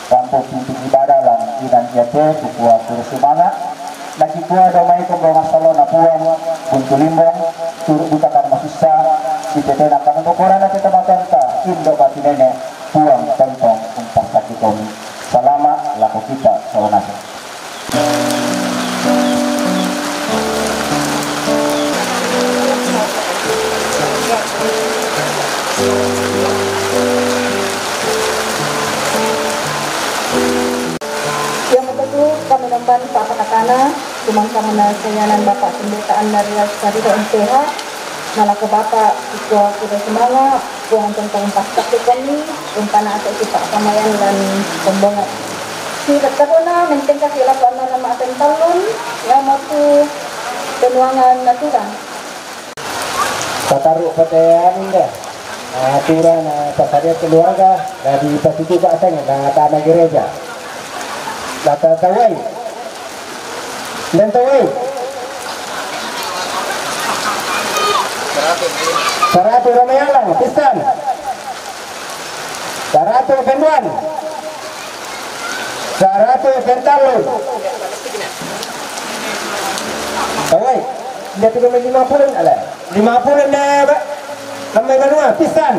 rampo pintu ibadah lan inan ia te kukua terus semangat. Nakikua domai kombongan salo na puang buntu limbong, turut duka kan masussa, si tetena kan kokoran na tetabatanta, indo batu nene, puang tontong umpas sakitomi. Salama lako kita saunasa. Pakatana, tumangkang na sayanan Bapak Pendeta Andarias Sarido M P H, nalako Bapak Ketua Kuda Semanga, Puang Tontong Pastak Komi, umpana asa kita pamayan dan pembongat. Si tetapona mentengka si lakuan nama tentallun, ya motu penuangan naturan. Pataru' pate anu inda, aturan, na pasadian keluarga, na dipatuju' ba'teng, na tana gereja. Natatawai. Dan tawai. Saratu' Ramayalang, pissan. Saratu' Penduan. Saratu' Pentallun. Tawai. Inda tu lima puluh, ala. Lima puluh na ba-, Lammai Banua, pissan.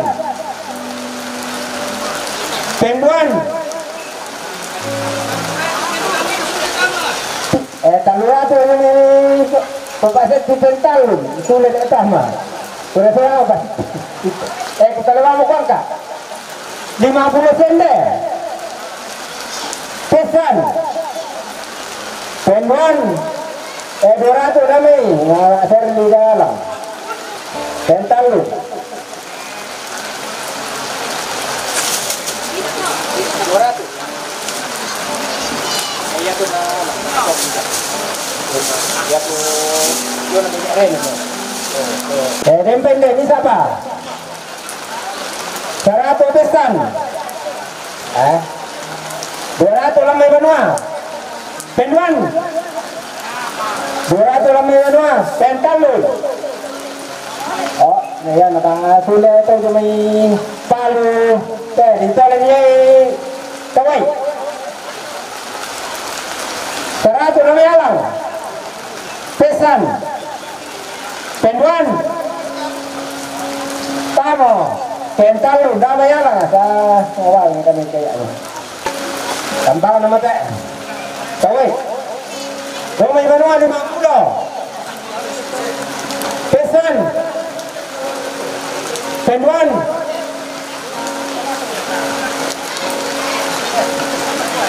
Penduan. Eh, tallu ratu' ini, Bapak Setti Pentallun, sudah tak sama. Sudah saya apa? Eh, kita lewat mau kuangka. Lima puluh sende. Pissan. Penduan. Eh, dua ratu' Damai. Ngala' Serli dalam. Pentallun. Dua ratu'. Iya tuh, nah. Iya tuh. Iya, namanya Ren. Eh, dempeng deh, ini siapa? Saratu' pissan. Eh? Dua ratu' Lammai Banua. Penduan. Dua ratu' Lammai Banua. Pentallun. Oh, na iya na tanga sule to jumai palu. Te, di tole ni ai tawai. Saratu' Ramayalang. Pissan. Penduan. Tamo. Pentallun, Ramayalang. Sa, wah, ini kami kayak ni. Tambah nama te. Tawai. Lammai Banua lima puluh. Pissan. Penduan.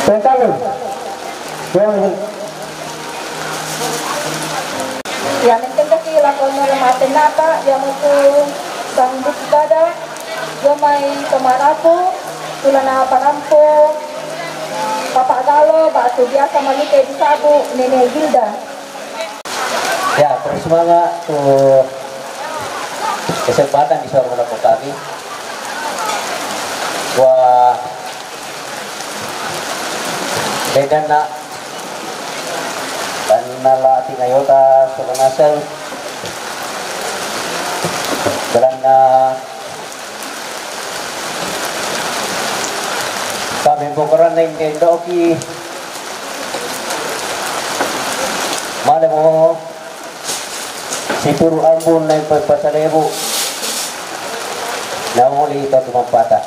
Pentallun. Dua. Iya, menteng kaki lakon normaten apa, iya mutu sang bukti pada, iya mai pemarapu, tulana parampu, Bapak Galo, batu biasa malite di sabu, Nenek Gilda. Ya, terus semangat tu kesempatan di seorang kami. Wah, dengan nak dan nala tingayota sebenasel. Belanna Pamembokoranna indendoki, malemo situru' ambung na pasalebu, nauli to tumampata.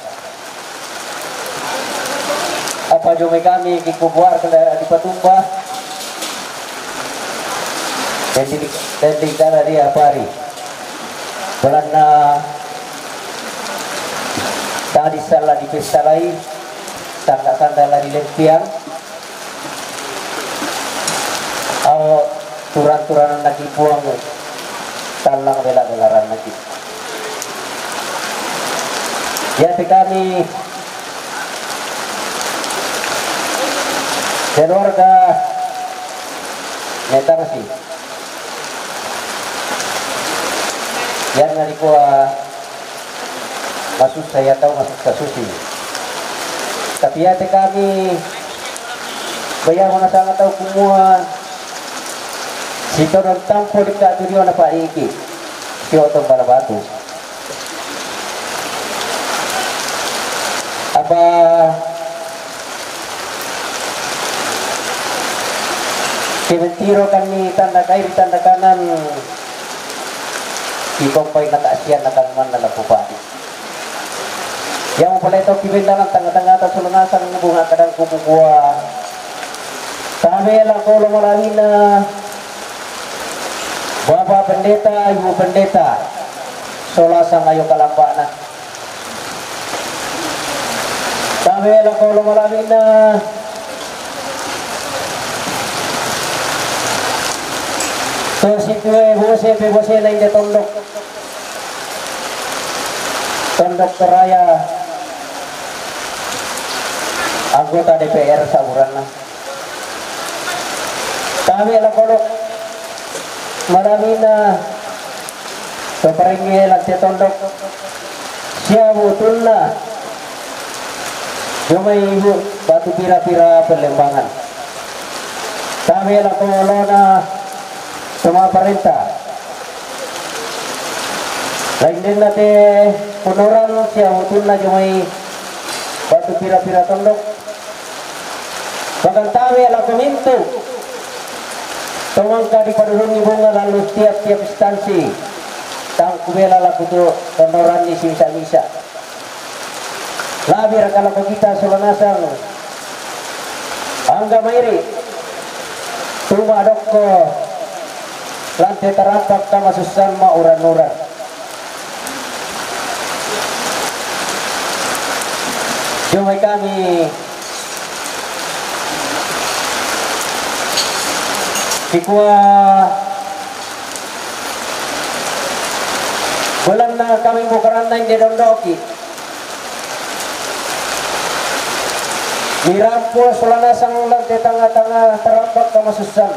Apa jomai kami ki kubuar kala dipatumba, dan di, dan di kala dia pari. Belanna tadi sala dipessalai, tanda-tanda la dilempiang, au turan-turanannaki Puang, tallang bela-belarannaki. Iate kami keluarga Metangsi. Ianna dikua masussa ia tau masussa susi. Tapi iate kami, baiamo nasanga tau kumua sitodong tampo dikka tu dio napa'iki siotong bala batu. Apa kementirokan ni tanda kairi tanda kanan, kikompai naka'sian nakang manna lapupadi. Yang mulai tau kibendalan tengah-tengah ta sulunasang bunga kadang kubukua. Tabe lako lo malawina Bapak Pendeta, Ibu Pendeta, sola sangayo kalambana. Tabe lako lo malawina To situe bose pe bosena inde tondok. Tondok Toraya, anggota D P R saburanna. Tame lako malawina to parengnge lante tondok. Siabu tunna jomai ibu Batu Pira-pira Pellembangan. Tame lako olona to mapparenta. Laindenna te Ponoran siabu tunna jomai Batu Pira-pira tondok. Bahkan tame lako mintu to mangka dipadurungi bunga lalu tiap-tiap instansi. Tang kubela lako tu Ponoranni simisa-misa. Labi raka lako kita sola nasang. Angga mairi. Tuma dokko lante tarampak kamasussan ma uran-uran. Jomai kami kikua belanna kami bokaranna inde dondoki. Mirampo sola nasang lante tanga-tanga tarampak kamasussan.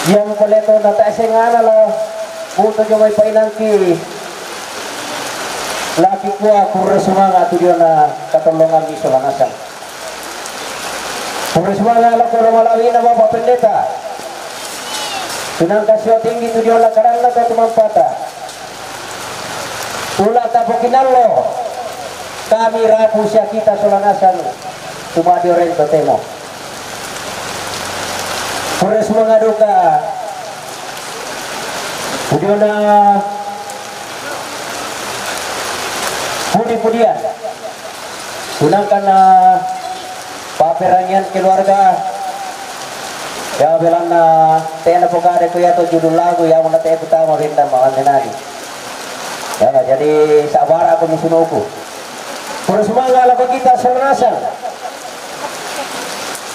Yang pole to nata S N A na la buto jomai painangki. Laki kua kurre sumanga tu diona katolonganmi sola nasang. Kurre sumanga lako malawina Bapak Pendeta. Tunang kasio tinggi tu diona karanna to tumampata. Pula tapokinallo kami rapu sia kita sola nasang tumadi oreng totemo. Kurre sumanga duka tu diona pudi-pudian. Tunangkanna papperangian keluarga. Ya belanna tena pokade ko ya to judul lagu ya mana te kutama benda ma ande nani. Ya jadi sabar aku misunuku. Kurre sumanga lako kita sola nasang.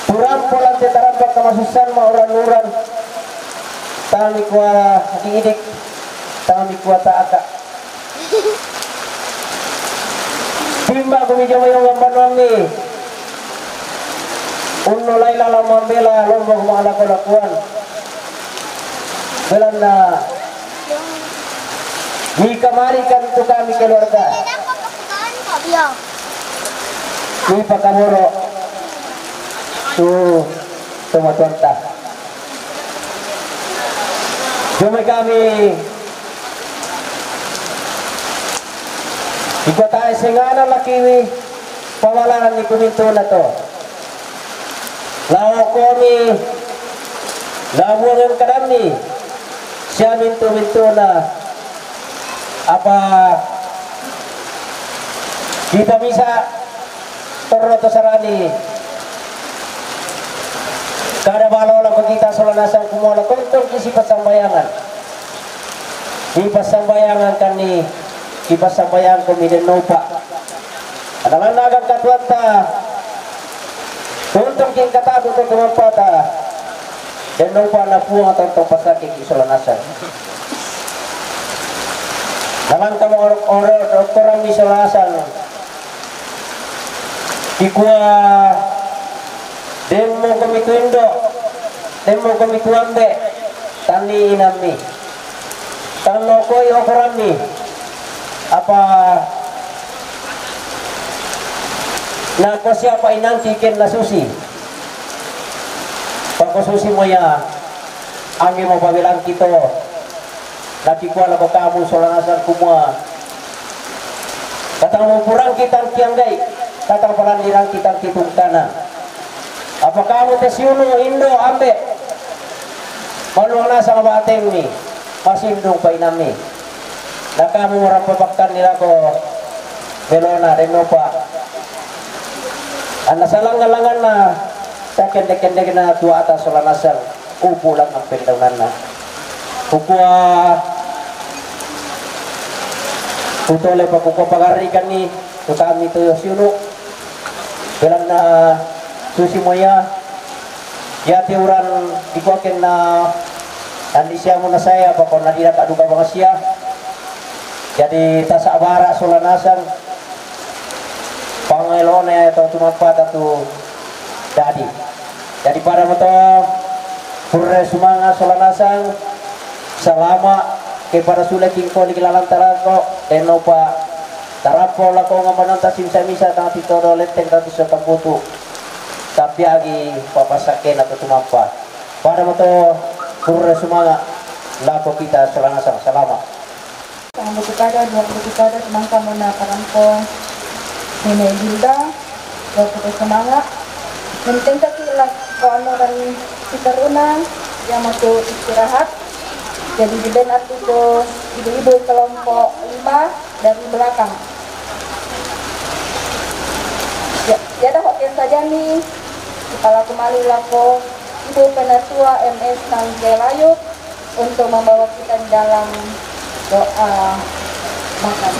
Turampo lante tarampak kamasussan ma uran-uran. Tami kua diidik, tami kua taaka. Timba kumi jomai ongang banuammi. Unno lai lalang mambela lomba kuma lako-lakoan. Belanna mi kamarikan tu kami keluarga. Mi pakaboro tu tomatuanta. Jomai kami di kota S N A na lakiwi pawalaranni kumintuna to. Lao komi labuangan kadammi sia mintu-mintuna apa kita bisa torro to sarani. Kada balo lako kita sola nasang kumua la tontong isi passambayangan. Di passambayangan kani, di passambayang komi dennopa. Analanna agang katuatta, tontong king kataku to tumampata. Dennopa na Puang tontong pasakiki sola nasang. Nalangka mo oro-, oro-, orokorammi sola nasang. Dikua, demmo komitu indo, demmo komitu ambe, tanni inammi. Tannokoi okorammi, apa nako siapa inangki kenna susi. Pako susi moya, angge mo pabelangki to. Nakikua lako kamu sola nasang kumua, katang mupurangki tangki anggai, katang palandirangki tangki tungkana. Apa kamu te siunu indo ambe, maluang nasang batengmi, masindung painammi. Na kamu marampapakkanni lako belona dennopa. Anna salangan-langanna, takendek-kendekna tuata sola nasang. Upu langngan pendaunanna. Kukua kutole pakukua pagarrikanni tu kami tu siunu. Belanna susi moya Yati uran dikoken na andi siamu na saya pokona dina kaduka bangsia. Jadi tasabara sola nasang pangelone to tumapata tu dadi. Jadi pada moto purre sumanga sola nasang salama kepada sule kingko di kilalang tarako enopa tarapo lako ngamananta simsa misa tang titodo lenteng tatu sotambutu. Tapi agi papasakena to tumampa. Pada moto purre sumanga lako kita sola nasang salama. Tanggal dua puluh kada, dua puluh kada, semangka mona parangko Nene Hilda, dua puluh semanga. Menteng kaki lah koano dan sitaruna yang mau istirahat. Jadi di ben atu tu ibu-ibu kelompok lima dari belakang. Ya, ya dah, oke saja nih. Kepala kemali lako Ibu Penatua M S Tangke Layuk untuk membawa kita di dalam doa makan.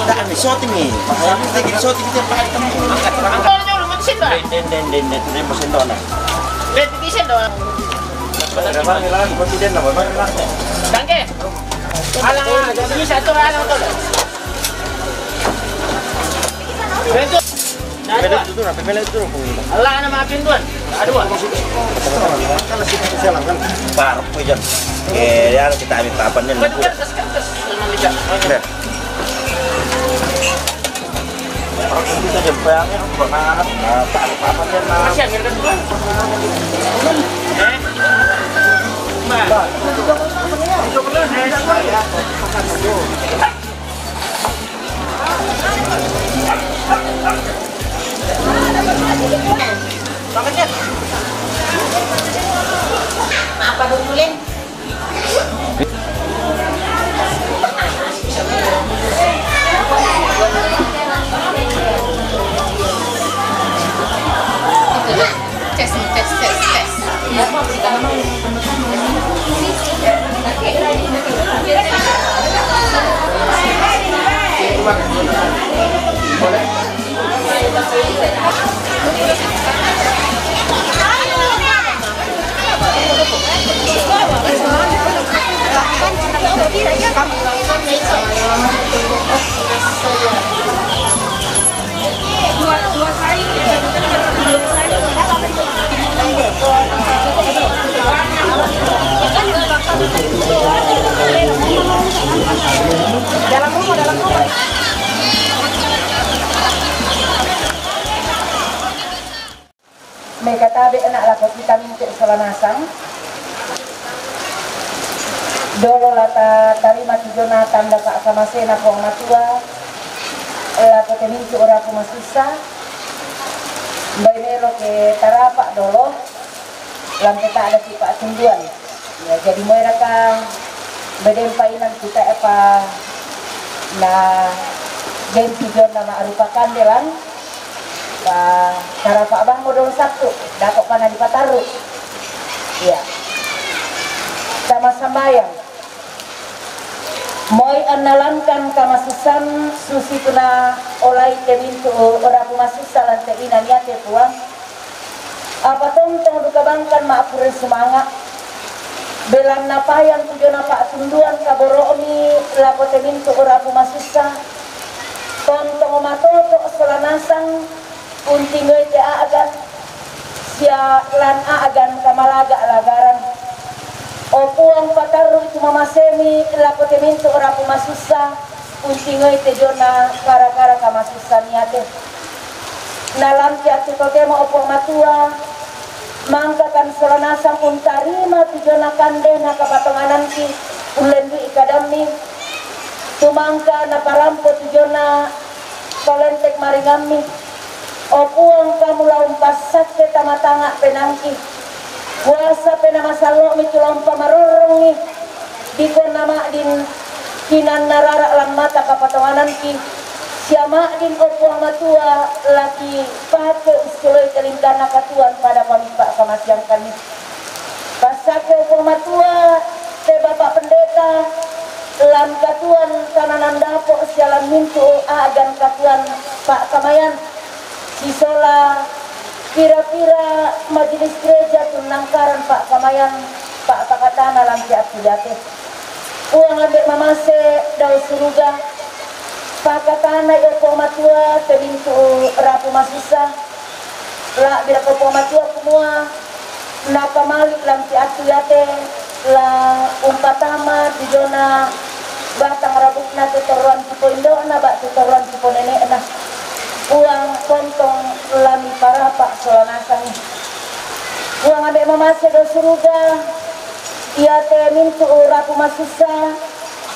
Dai, mi shooting mi. Bahaya mi, lagi shooting mi, bahaya temu. Den, den, den, den, den, den, den, den, den. Tangke. Alang, alang, bisa tu, alang tu. Bentuk. Nah, pemele itu, nah, pemele itu, nah, pemele. Allah na maafin tuan. Aduh. Kan masih kecil kan. Parah hujan. Eh, ya kita ambil papan ni. Betul, kertas, kertas. Nah. Kita jemput ni, nah, tak ada papan ni, nah. Masih ambil kan tuan. Eh? Mbak. Apa dulu, Lin? Tes, tes, tes, tes. Dalam rumah, dalam rumah. Mekatabe anak lako kita mintu sola nasang. Dolo la tatarima tujona tanda pakamasena Puang Matua lako te mintu oraku masussa. Mbai melo ke tarapa dolo, lampe tak ada sipa tunduan. Ya, jadi moe raka bedeng painan kita epa na genti jona ma arupa kandelan. Pa tarapa bang modol Sabtu, dako pana di pataru. Ya. Sama sambayang. Moi annalankan kamasussan susi tuna olai te mintu oraku masussa lante ina niate Puang. Apa tontong duka bangkan mappure sumanga. Belanna payang tujona pa'tunduan kaboro'mi lako te mintu oraku masussa. Tontong matoto sola nasang untingoi te a'gan sia lan a'gan kamalaga lagaran. O Puang, patarru itu mamasemi lako te mintu oraku masussa. Untingoi te jona kara-kara kamasussa niate. Nalampi atu totemo, o Puang Matua, mangkakan sola nasang untarima tujona kande na kapatongananki, ullendui kadammi, tumangka naparampo tujona palentek maringammi. O Puang, kamu la umpassakke tama tanga penangki. Kuasa pena masallo'mi tu la umpamarorrongi. Dikonna ma'din kinanna rara lammata kapatongananki, sia ma'din, o Puang Matua, laki pake ussuloi Lingkana katuoan pada pamipa'kamasiangkanni. Passake Puang Matua te Bapak Pendeta, lan katuoan tananan dapo' sialan mintu' a'gan katuoan pa'kamayan, sisola pira-pira majelis gereja tunnangkaran pa'kamayan pa'pakatana lan te attu iate. Puang Ambe' mamase dao suruga, pakatana'i o Puang Matua te mintu' rapu masussa, la'birako Puang Matua kumua napamali' lan te attu iate la umpatama tu diona batang rabu'na tu torroan sipoindo'na ba'tu torroan siponene'na. Puang tontong la miparapa' sola nasangi. Puang Ambe' mamase dao suruga, iate mintu' rapu masussa,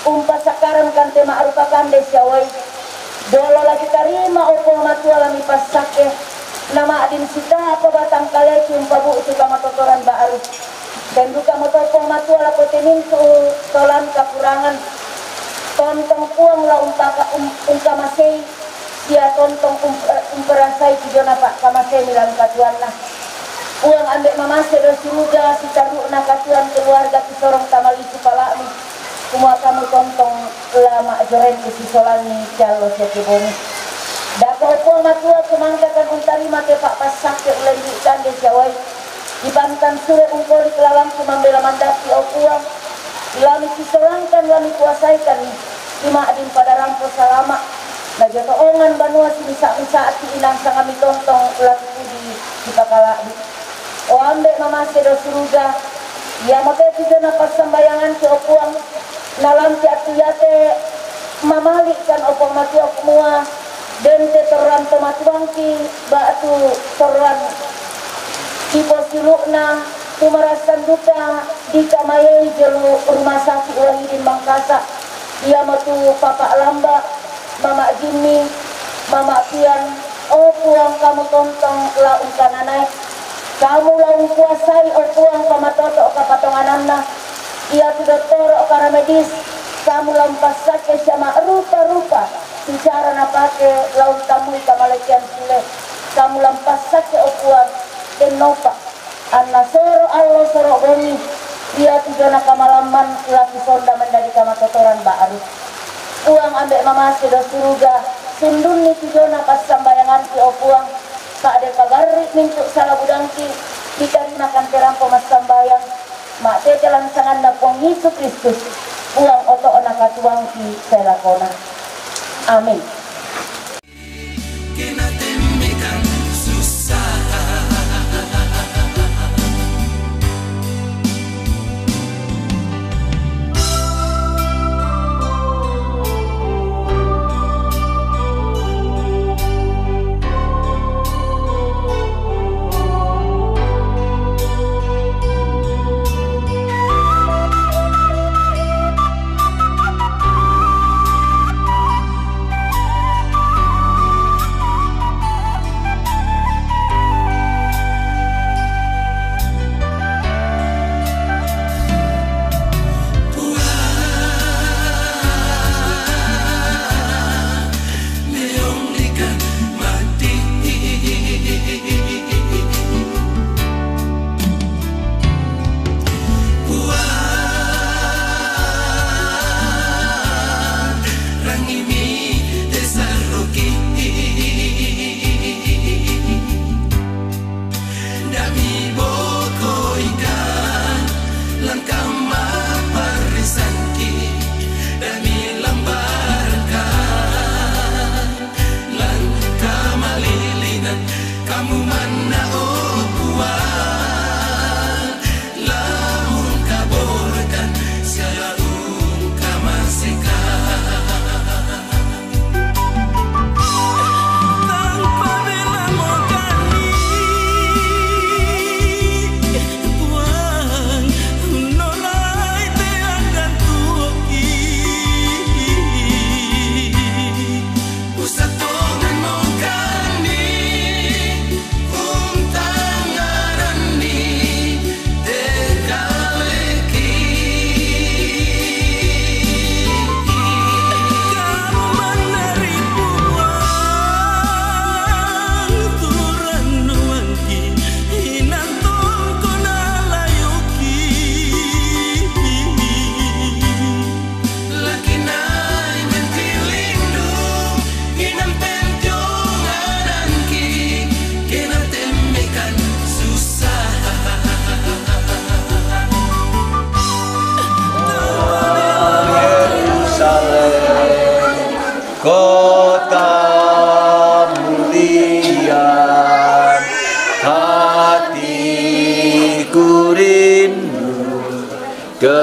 umpasakkarankan te ma'rupa kande sia uai. Dolo la kitarima o Puang Matua la mipassakke, nama'din sita'pa batang kaleki umpabu'tu kamatotoran ba'ru. Ten dukamoto Puang Matua lako te mintu' tolan kakurangan. Tontong Puang la umpaka-, um-, ungkamasei, sia tontong um-, umperasai tu diona pa'kamasemi lan katuoanna. Puang Ambe' mamase dao suruga, sitarru'na katuoan keluarga kisorong tamalisu pala'mi, kumua kamu tontong la ma'jorenni sisolanni te allo sia te bongi. Dako' o Puang Matua, kumangkakan untarima te pa'passakke ullendu'i kande sia uai. Di pantan sure ungkoli kelalangku mambela mandappi, o Puang, la misisolangkan, la mikuasaikan, tima'din pada rampo salama', najoto'ongan banua simisa'-misa'ti inang sangami tontong la tupudi sipakala'bi. O Ambe' mamase dao suruga, iamote tu diona passambayanganki, o Puang, nalan te attu iate mamali'kan, o Puang Matua, kumua den te torroan tomatuangki ba'tu torroan siposiulu'na tu marassan duka dikamayei jolo Rumah Sakit Wahidin Mangkasa, iamotu Papa Lamba, Mama Jimmy, Mama Pian, o Puang, kamu tontong la ungkananai. Kamu la ungkuasai, o Puang, pamatoto' kapatongananna. Iatu dottoro' paramedis, kamu la umpassakke sia ma'rupa-rupa tu cara napake la untammui kamalekean sule. Kamu la umpassakke, o Puang, dennopa anna soro allo soro bongi, iatu diona kamalamman la kisonda mendadi kamatotoran ba'ru. Puang Ambe' mamase dao suruga, sundunni tu diona passambayanganki, o Puang, pa'de pagarri' mintu' sala budangki, kitarimakan te rampo massambayang, ma'tete lan sanganNa Puang Yesu Kristus, Puang oto'na katuoangki sae lakona. Amin.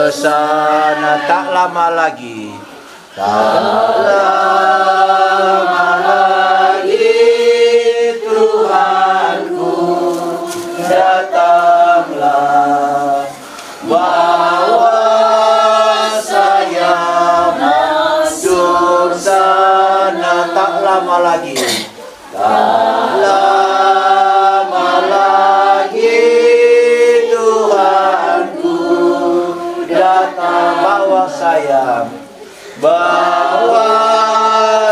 Sana tak lama lagi, tak lama lagi Tuhanku datanglah, bawa saya masuk sana tak lama lagi. Tak lama lagi Tuhanku datang, bawa saya, bawa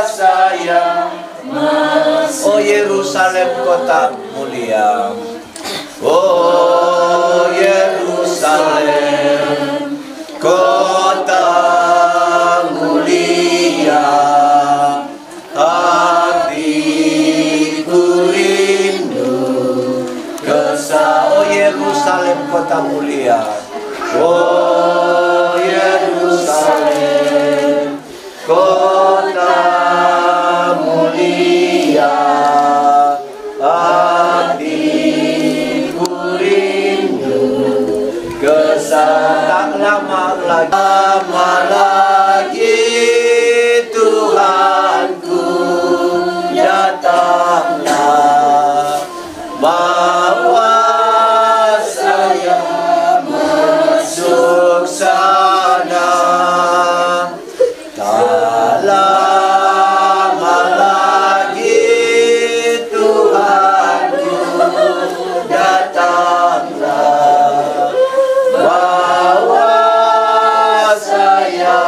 saya masuk. Oh Yerusalem kota mulia, oh Yerusalem kota mulia, hatiku rindu ke sa-, oh Yerusalem kota mulia, oh Yerusalem kota mulia, hatiku rindu ke sa-, tak lama lagi, lama lagi Tuhanku datanglah, bawa saya masuk sana. Tak lama lagi Tuhanku datanglah, bawa saya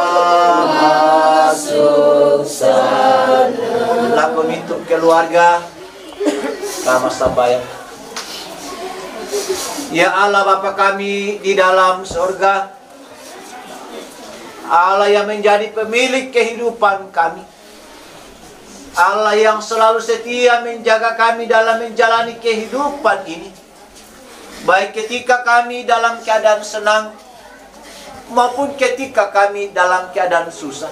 masuk sana. Lagu untuk keluarga, sama sambayang. Ya Allah Bapa kami di dalam sorga, Allah yang menjadi pemilik kehidupan kami, Allah yang selalu setia menjaga kami dalam menjalani kehidupan ini, baik ketika kami dalam keadaan senang maupun ketika kami dalam keadaan susah.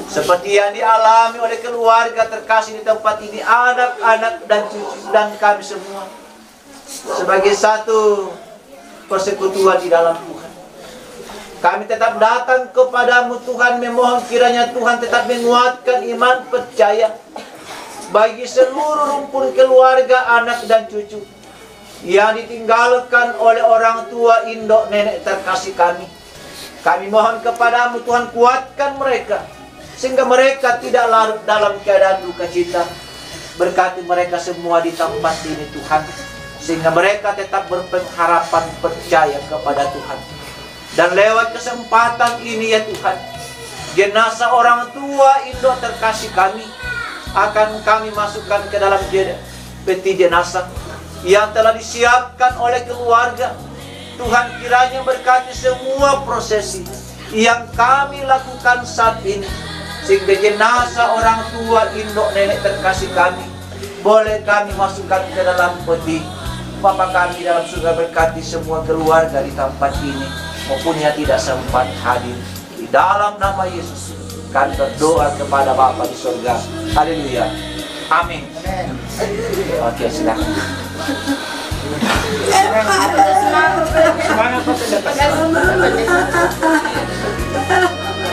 Seperti yang dialami oleh keluarga terkasih di tempat ini, anak-anak dan cucu dan kami semua, sebagai satu persekutuan di dalam Tuhan, kami tetap datang kepadamu Tuhan, memohon kiranya Tuhan tetap menguatkan iman percaya bagi seluruh rumpun keluarga, anak dan cucu yang ditinggalkan oleh orang tua, indok, nenek terkasih kami. Kami mohon kepadamu Tuhan, kuatkan mereka, sehingga mereka tidak larut dalam keadaan duka cita. Berkati mereka semua di tempat ini Tuhan, sehingga mereka tetap berpengharapan, percaya kepada Tuhan. Dan lewat kesempatan ini ya Tuhan, jenazah orang tua, indok terkasih kami akan kami masukkan ke dalam je-, peti jenazah yang telah disiapkan oleh keluarga. Tuhan kiranya berkati semua prosesi yang kami lakukan saat ini, sehingga jenazah orang tua, indok, nenek terkasih kami boleh kami masukkan ke dalam peti. Bapa kami dalam surga, berkati semua keluarga di tempat ini maupun yang tidak sempat hadir. Di dalam nama Yesus kami berdoa kepada Bapa di surga. Haleluya. Amin. Oke, silakan. Semangat, Pak.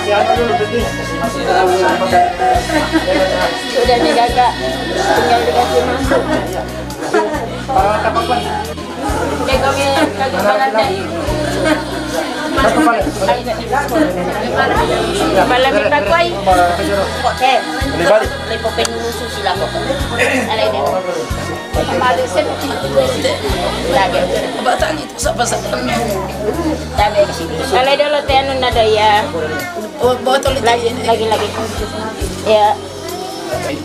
Siapa dulu, Peti? Sudah nih, Kakak. Tinggal dikasih masuk. Para apa, Pak? Dia kami kagak balas dari. Kepala pipa kuai. Oke. Lepo penuh susi lah kok. Ada ini. Kembali sedikit. Lagi. Batang itu siapa siapa. Lagi. Kalau dulu teh anu nada ya. Oh, botol itu. Lagi, ini. Lagi, lagi. Ya.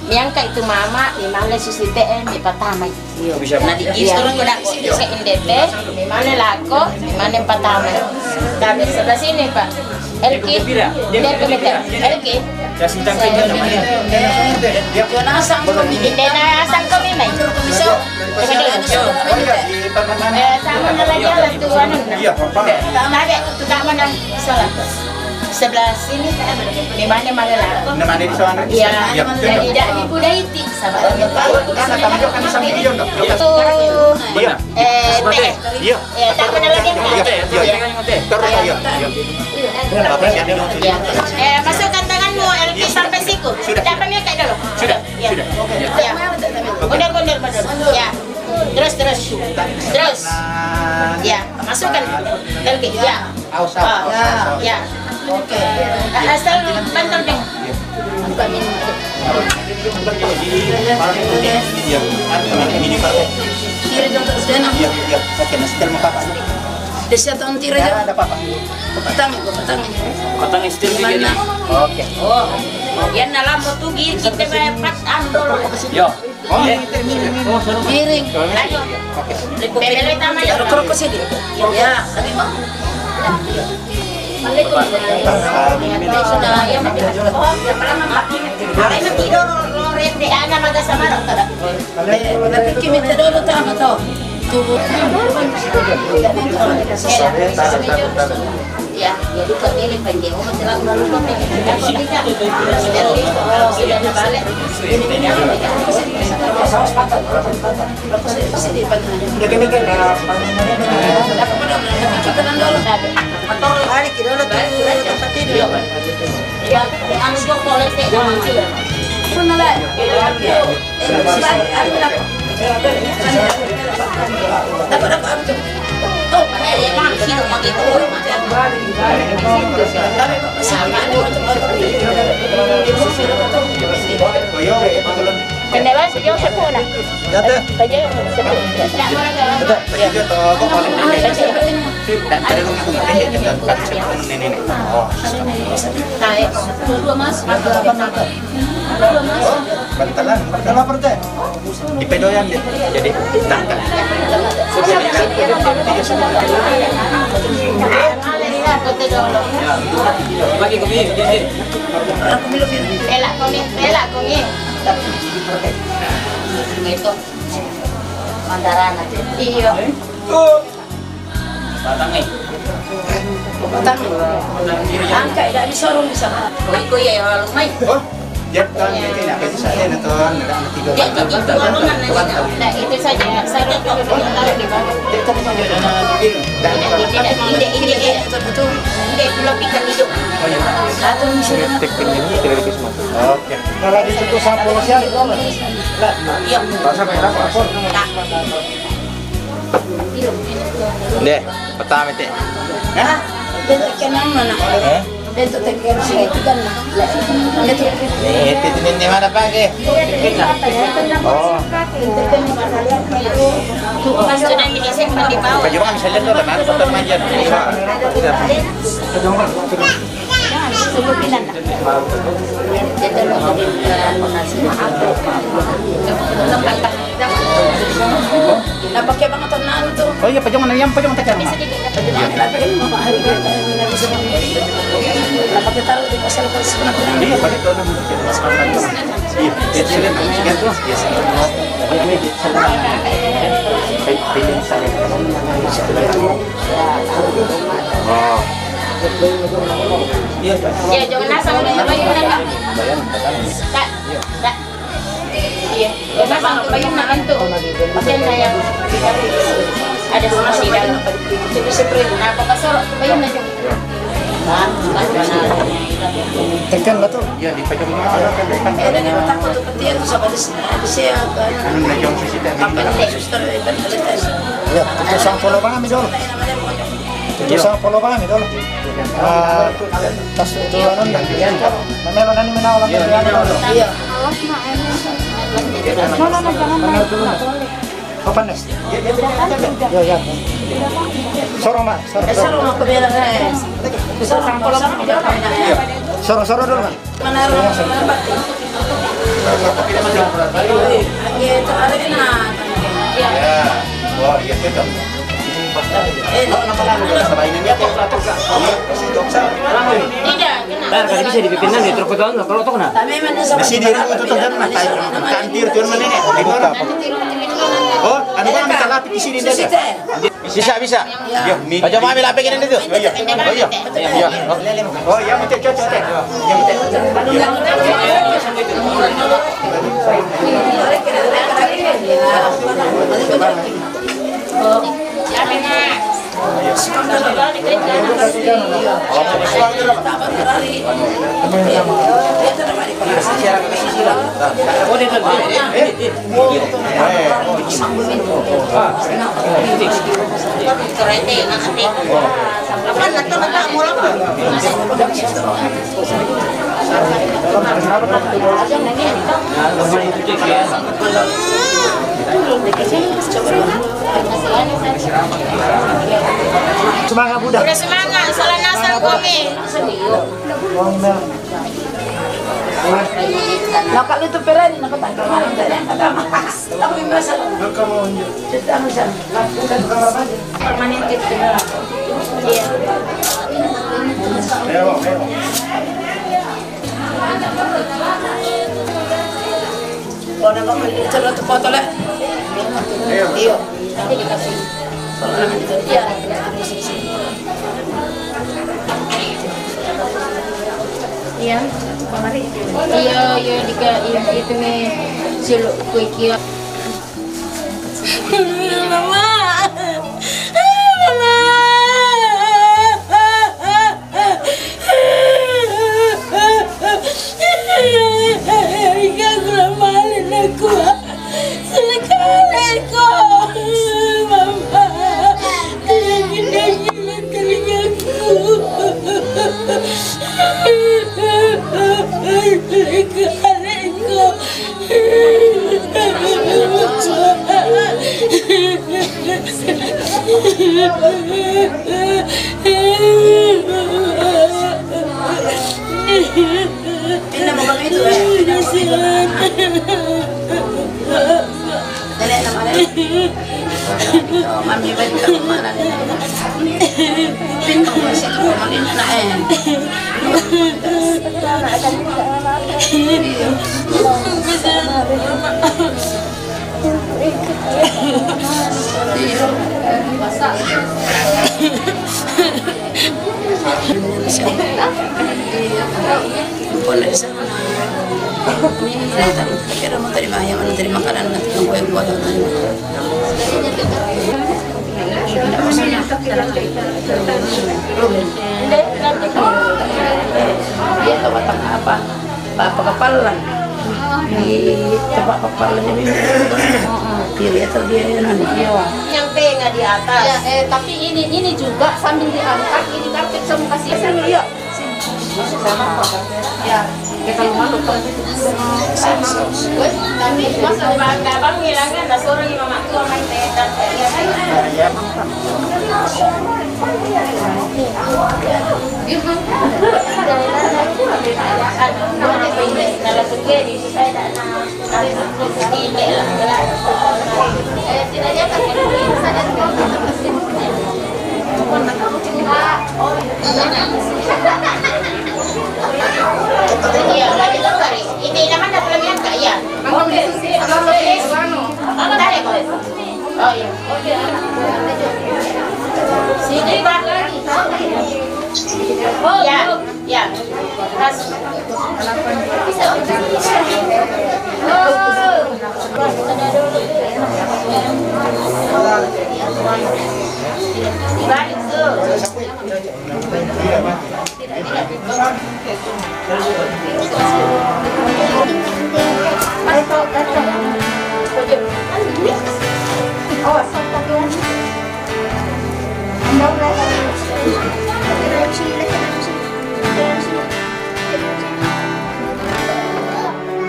Yang kayak itu mama, di mana susi teh, di pertama. Iyo. Nah, di Iya. Istor ko dak ko se indete, mane lako, mane patama. Tapi sebelah sini, Pak. Elki, dia ke betul. Elki. Dia sentang ke dia namanya. Dia pun asam kami. Dia na asam kami, mai. Bisa. Eh, sama na lagi lah tu, anu. Iya, Papa. Tapi tu tak mana salah. Sebelah sini, di mana, mana lah? Di mana di sana? Iya. Iya. Jadi, tidak di Budaiti, sahabat. Karena kami juga kan sama dia, dong. Itu, iya. Eh, iya. Iya, tak pernah lagi. Iya, iya, iya. Terus, iya, iya. Iya. Eh, masukkan tanganmu, Elvi, sampai siku. Sudah. Tidak pernah kayak dulu. Sudah, iya. Sudah. Iya. Mundur, mundur, mundur. Ya. Terus, terus. Terus. Ya, masukkan. Elvi, ya. Awas, awas, awas, awas. Ya. Oke. Asal bantal, Bang. Iya. Ini, Pak. Kiri dong, terus dana. Iya, iya. Oke, nah, setel muka, Pak. Dia siap tahun tira aja. Ada apa-apa. Petang, petang. Petang setel. Mana? Oke. Oh. Dia nalam tu gigi kita bayar empat andol. Yo. Oh, miring. Ayo. Bebele tama ya. Taruh kerupuk sini. Ya, tadi mau. Sudah ya. Ada yang tidur, lo rende, ada maga sama lo. Tapi kita dulu tama to. Tubuh. Ya, jadi kau pilih panjang. Oh, selalu lupa, Pak. Sudah, sudah, sudah balik. Ini, ini, ini. Balik kita dulu tuh tempat tidur. Ya, anu jok toilet teh, jangan sih. Pernah lah. Kene ba, sejauh sepuluh na. Ya, teh. Saja sepuluh. Betul. Betul. Ada rumah tuh, nggak ada, kita kasih sepuluh nenek. Oh. Tarik. Dua, Mas. Dua, Mas. Bantalan, udah lapar teh. Di pedoyan dia. Jadi tangkap. Bagi kopi, dia. Pelak kopi, pelak kopi. Itu. Mandarana. Iya. Batang ni. Batang. Angkat, dah disorong di sana. Koi, koi, ya, lumai. Oh, dia kan, dia tidak ada di sana, nonton, ada tiga. Dia, dia, dia, dia, dia, dia, itu saja, saja, kok. Tidak, tidak, tidak, tidak, tidak, tidak, pulau ikan hijau. Oh, iya. Satu misi. Oke. Kalau di situ sampul siang, itu apa? Iya. Pasar merah, pasar. Deh, pertama itu. Hah? Bentuk kenang mana? Hah? Bentuk tekan sini itu kan. Bentuk. Nih, itu, ini di mana pakai? Oh. Sudah ini simpan di bawah. Baju kan bisa lihat tuh, teman, foto aja. Iya. Jangan, sebutin, Nanda. Nah, pakai banget tuh, nah, tuh. Oh iya, pejangan, yang pejangan tekan. Bisa dikit. Nah, pakai taruh di pasar, pas sebelah. Iya, pakai tuh, nah. Iya, iya, iya, iya, iya. Pilih saya. Oh. Ya, jangan asal main, main, main, Kak. Kak, Kak. Iya, jangan asal main, main tuh. Pakai yang ada semua di dalam. Nah, Bapak Soro, main aja. Tekan lah tuh. Iya, di pojok mana ada kan, tekan. Ada yang takut tuh, ketiak tuh, sama di sini, di sini apa? Anu, nah, jangan sisi tadi. Apa nih, suster, eh, kan ada tes. Iya, itu sang polo kami dulu. Itu sang polo kami dulu. Ah, tas itu anu, nah, iya. Namanya nani menawar. Iya, iya. No, no, no, jangan, no. Apa nih? Ya, ya. Soro, Ma, soro. Eh, soro, Ma, aku bilang, eh. Soro, soro, soro. Soro, soro dulu, Ma. Mana rumah, mana batu? Iya, itu ada enak. Ya. Wah, iya, cocok. Tidak, kenapa? Bisa dipipindan di truk itu, kalau toko na. Bisa diri itu tuh kan, nah, kantir tuh mana ini? Oh, anu kan kita lapik di sini deh. Bisa, bisa. Iya. Aja mami lapik ini tuh. Oh iya. Oh iya. Oh iya, mau cek, cek, cek. Semangat, Buda. Udah semangat, salah nasar kami. Nah, kalau itu perani, nak kata kemarin, saya kata, "Mas, tapi masalah." Kita bisa lakukan permanente. Iya. Kalau nama mau dicoba tu foto lah. Iyo. Nanti dikasih. Kalau nama dicoba. Iya. Iya, kemari. Iya, iya, dika-, iya, itu nih, seluk kue kia. Mama. Mama. Ika kurang malin aku. Sekali kok, Mama. Tidak gila-gila telingaku. Sekali kok. Pindah mau kami itu, eh. Pindah mau kami itu. Dali, anak-anak. Mami, balik ka mana? Pindah mo sa ito, mami na na, eh. Pero mo tadi maya, ano tadi makanan na ito, kung kaya buhat na ito. Hindi, hindi. Hindi, tawag ang apa. Papakapalan. Di papakapalan ini. Diri atau dia yang ano? Iya. Yang tenga di atas. Ya, eh, tapi ini, ini juga sambil diangkat, ini karpet semua kasih. Iya. Sama apa? Ya. Kita malu. Tapi masa abang hilangan, dah suruh ni mama tua main teh. Ya, kan? Ini naman na pala niya, kaya. Oke. Dali ko. Oh, iya. Sige ba? Ya, ya. Tas. Ibalik ko.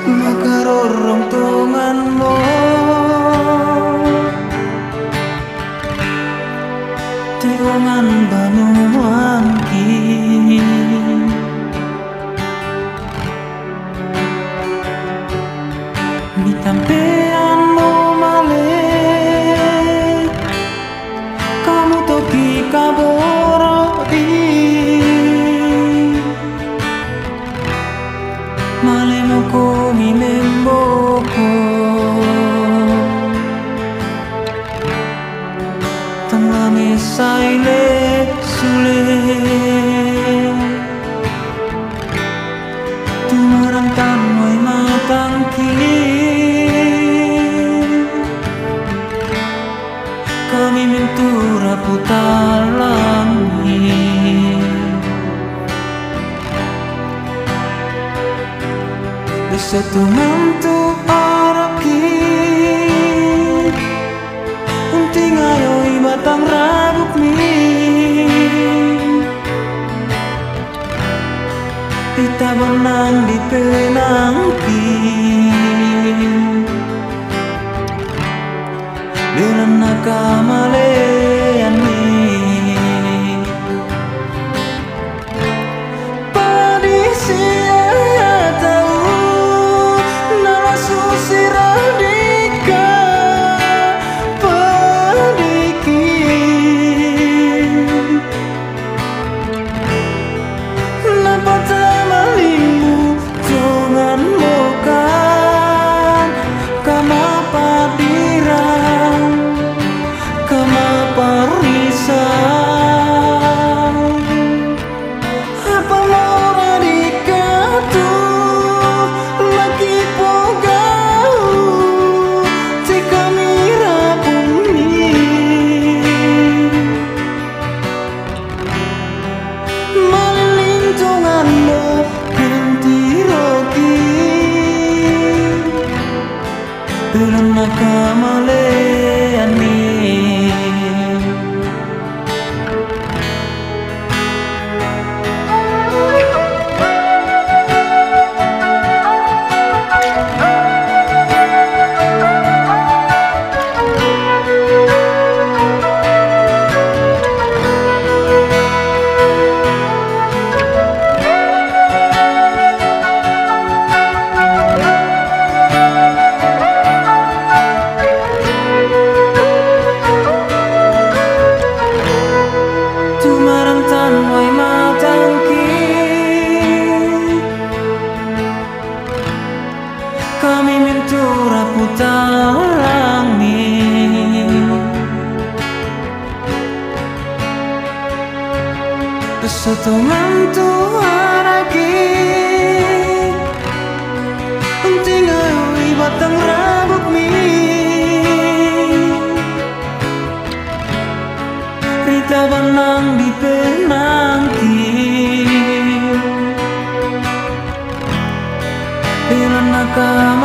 Makarorong tongan mo, tongan banuanki. Mitampean mo male, kamu Tang mame saile sule. Tumarang tan wai matangki. Kami mintura putalangi. Bisa tu mantu araki. Unting ayo i batang rabuk mi. Ita banang di penangki. Bilang na kamalean mi. Padisi atau nalasu siradika padiki. Napata malimbu tongan mokan kama padiran kama parisan. Apa mora di katu laki pogau ti kamira puni. Malilintungan mo kentiroki. Tulun na kamalean mi. Tumarang tan wai matangki. Kami mintura putalangi. Pesotongan tu araki. Unting ayo i batang rabuk mi. Rita banang di penangki. Bilang na kamalean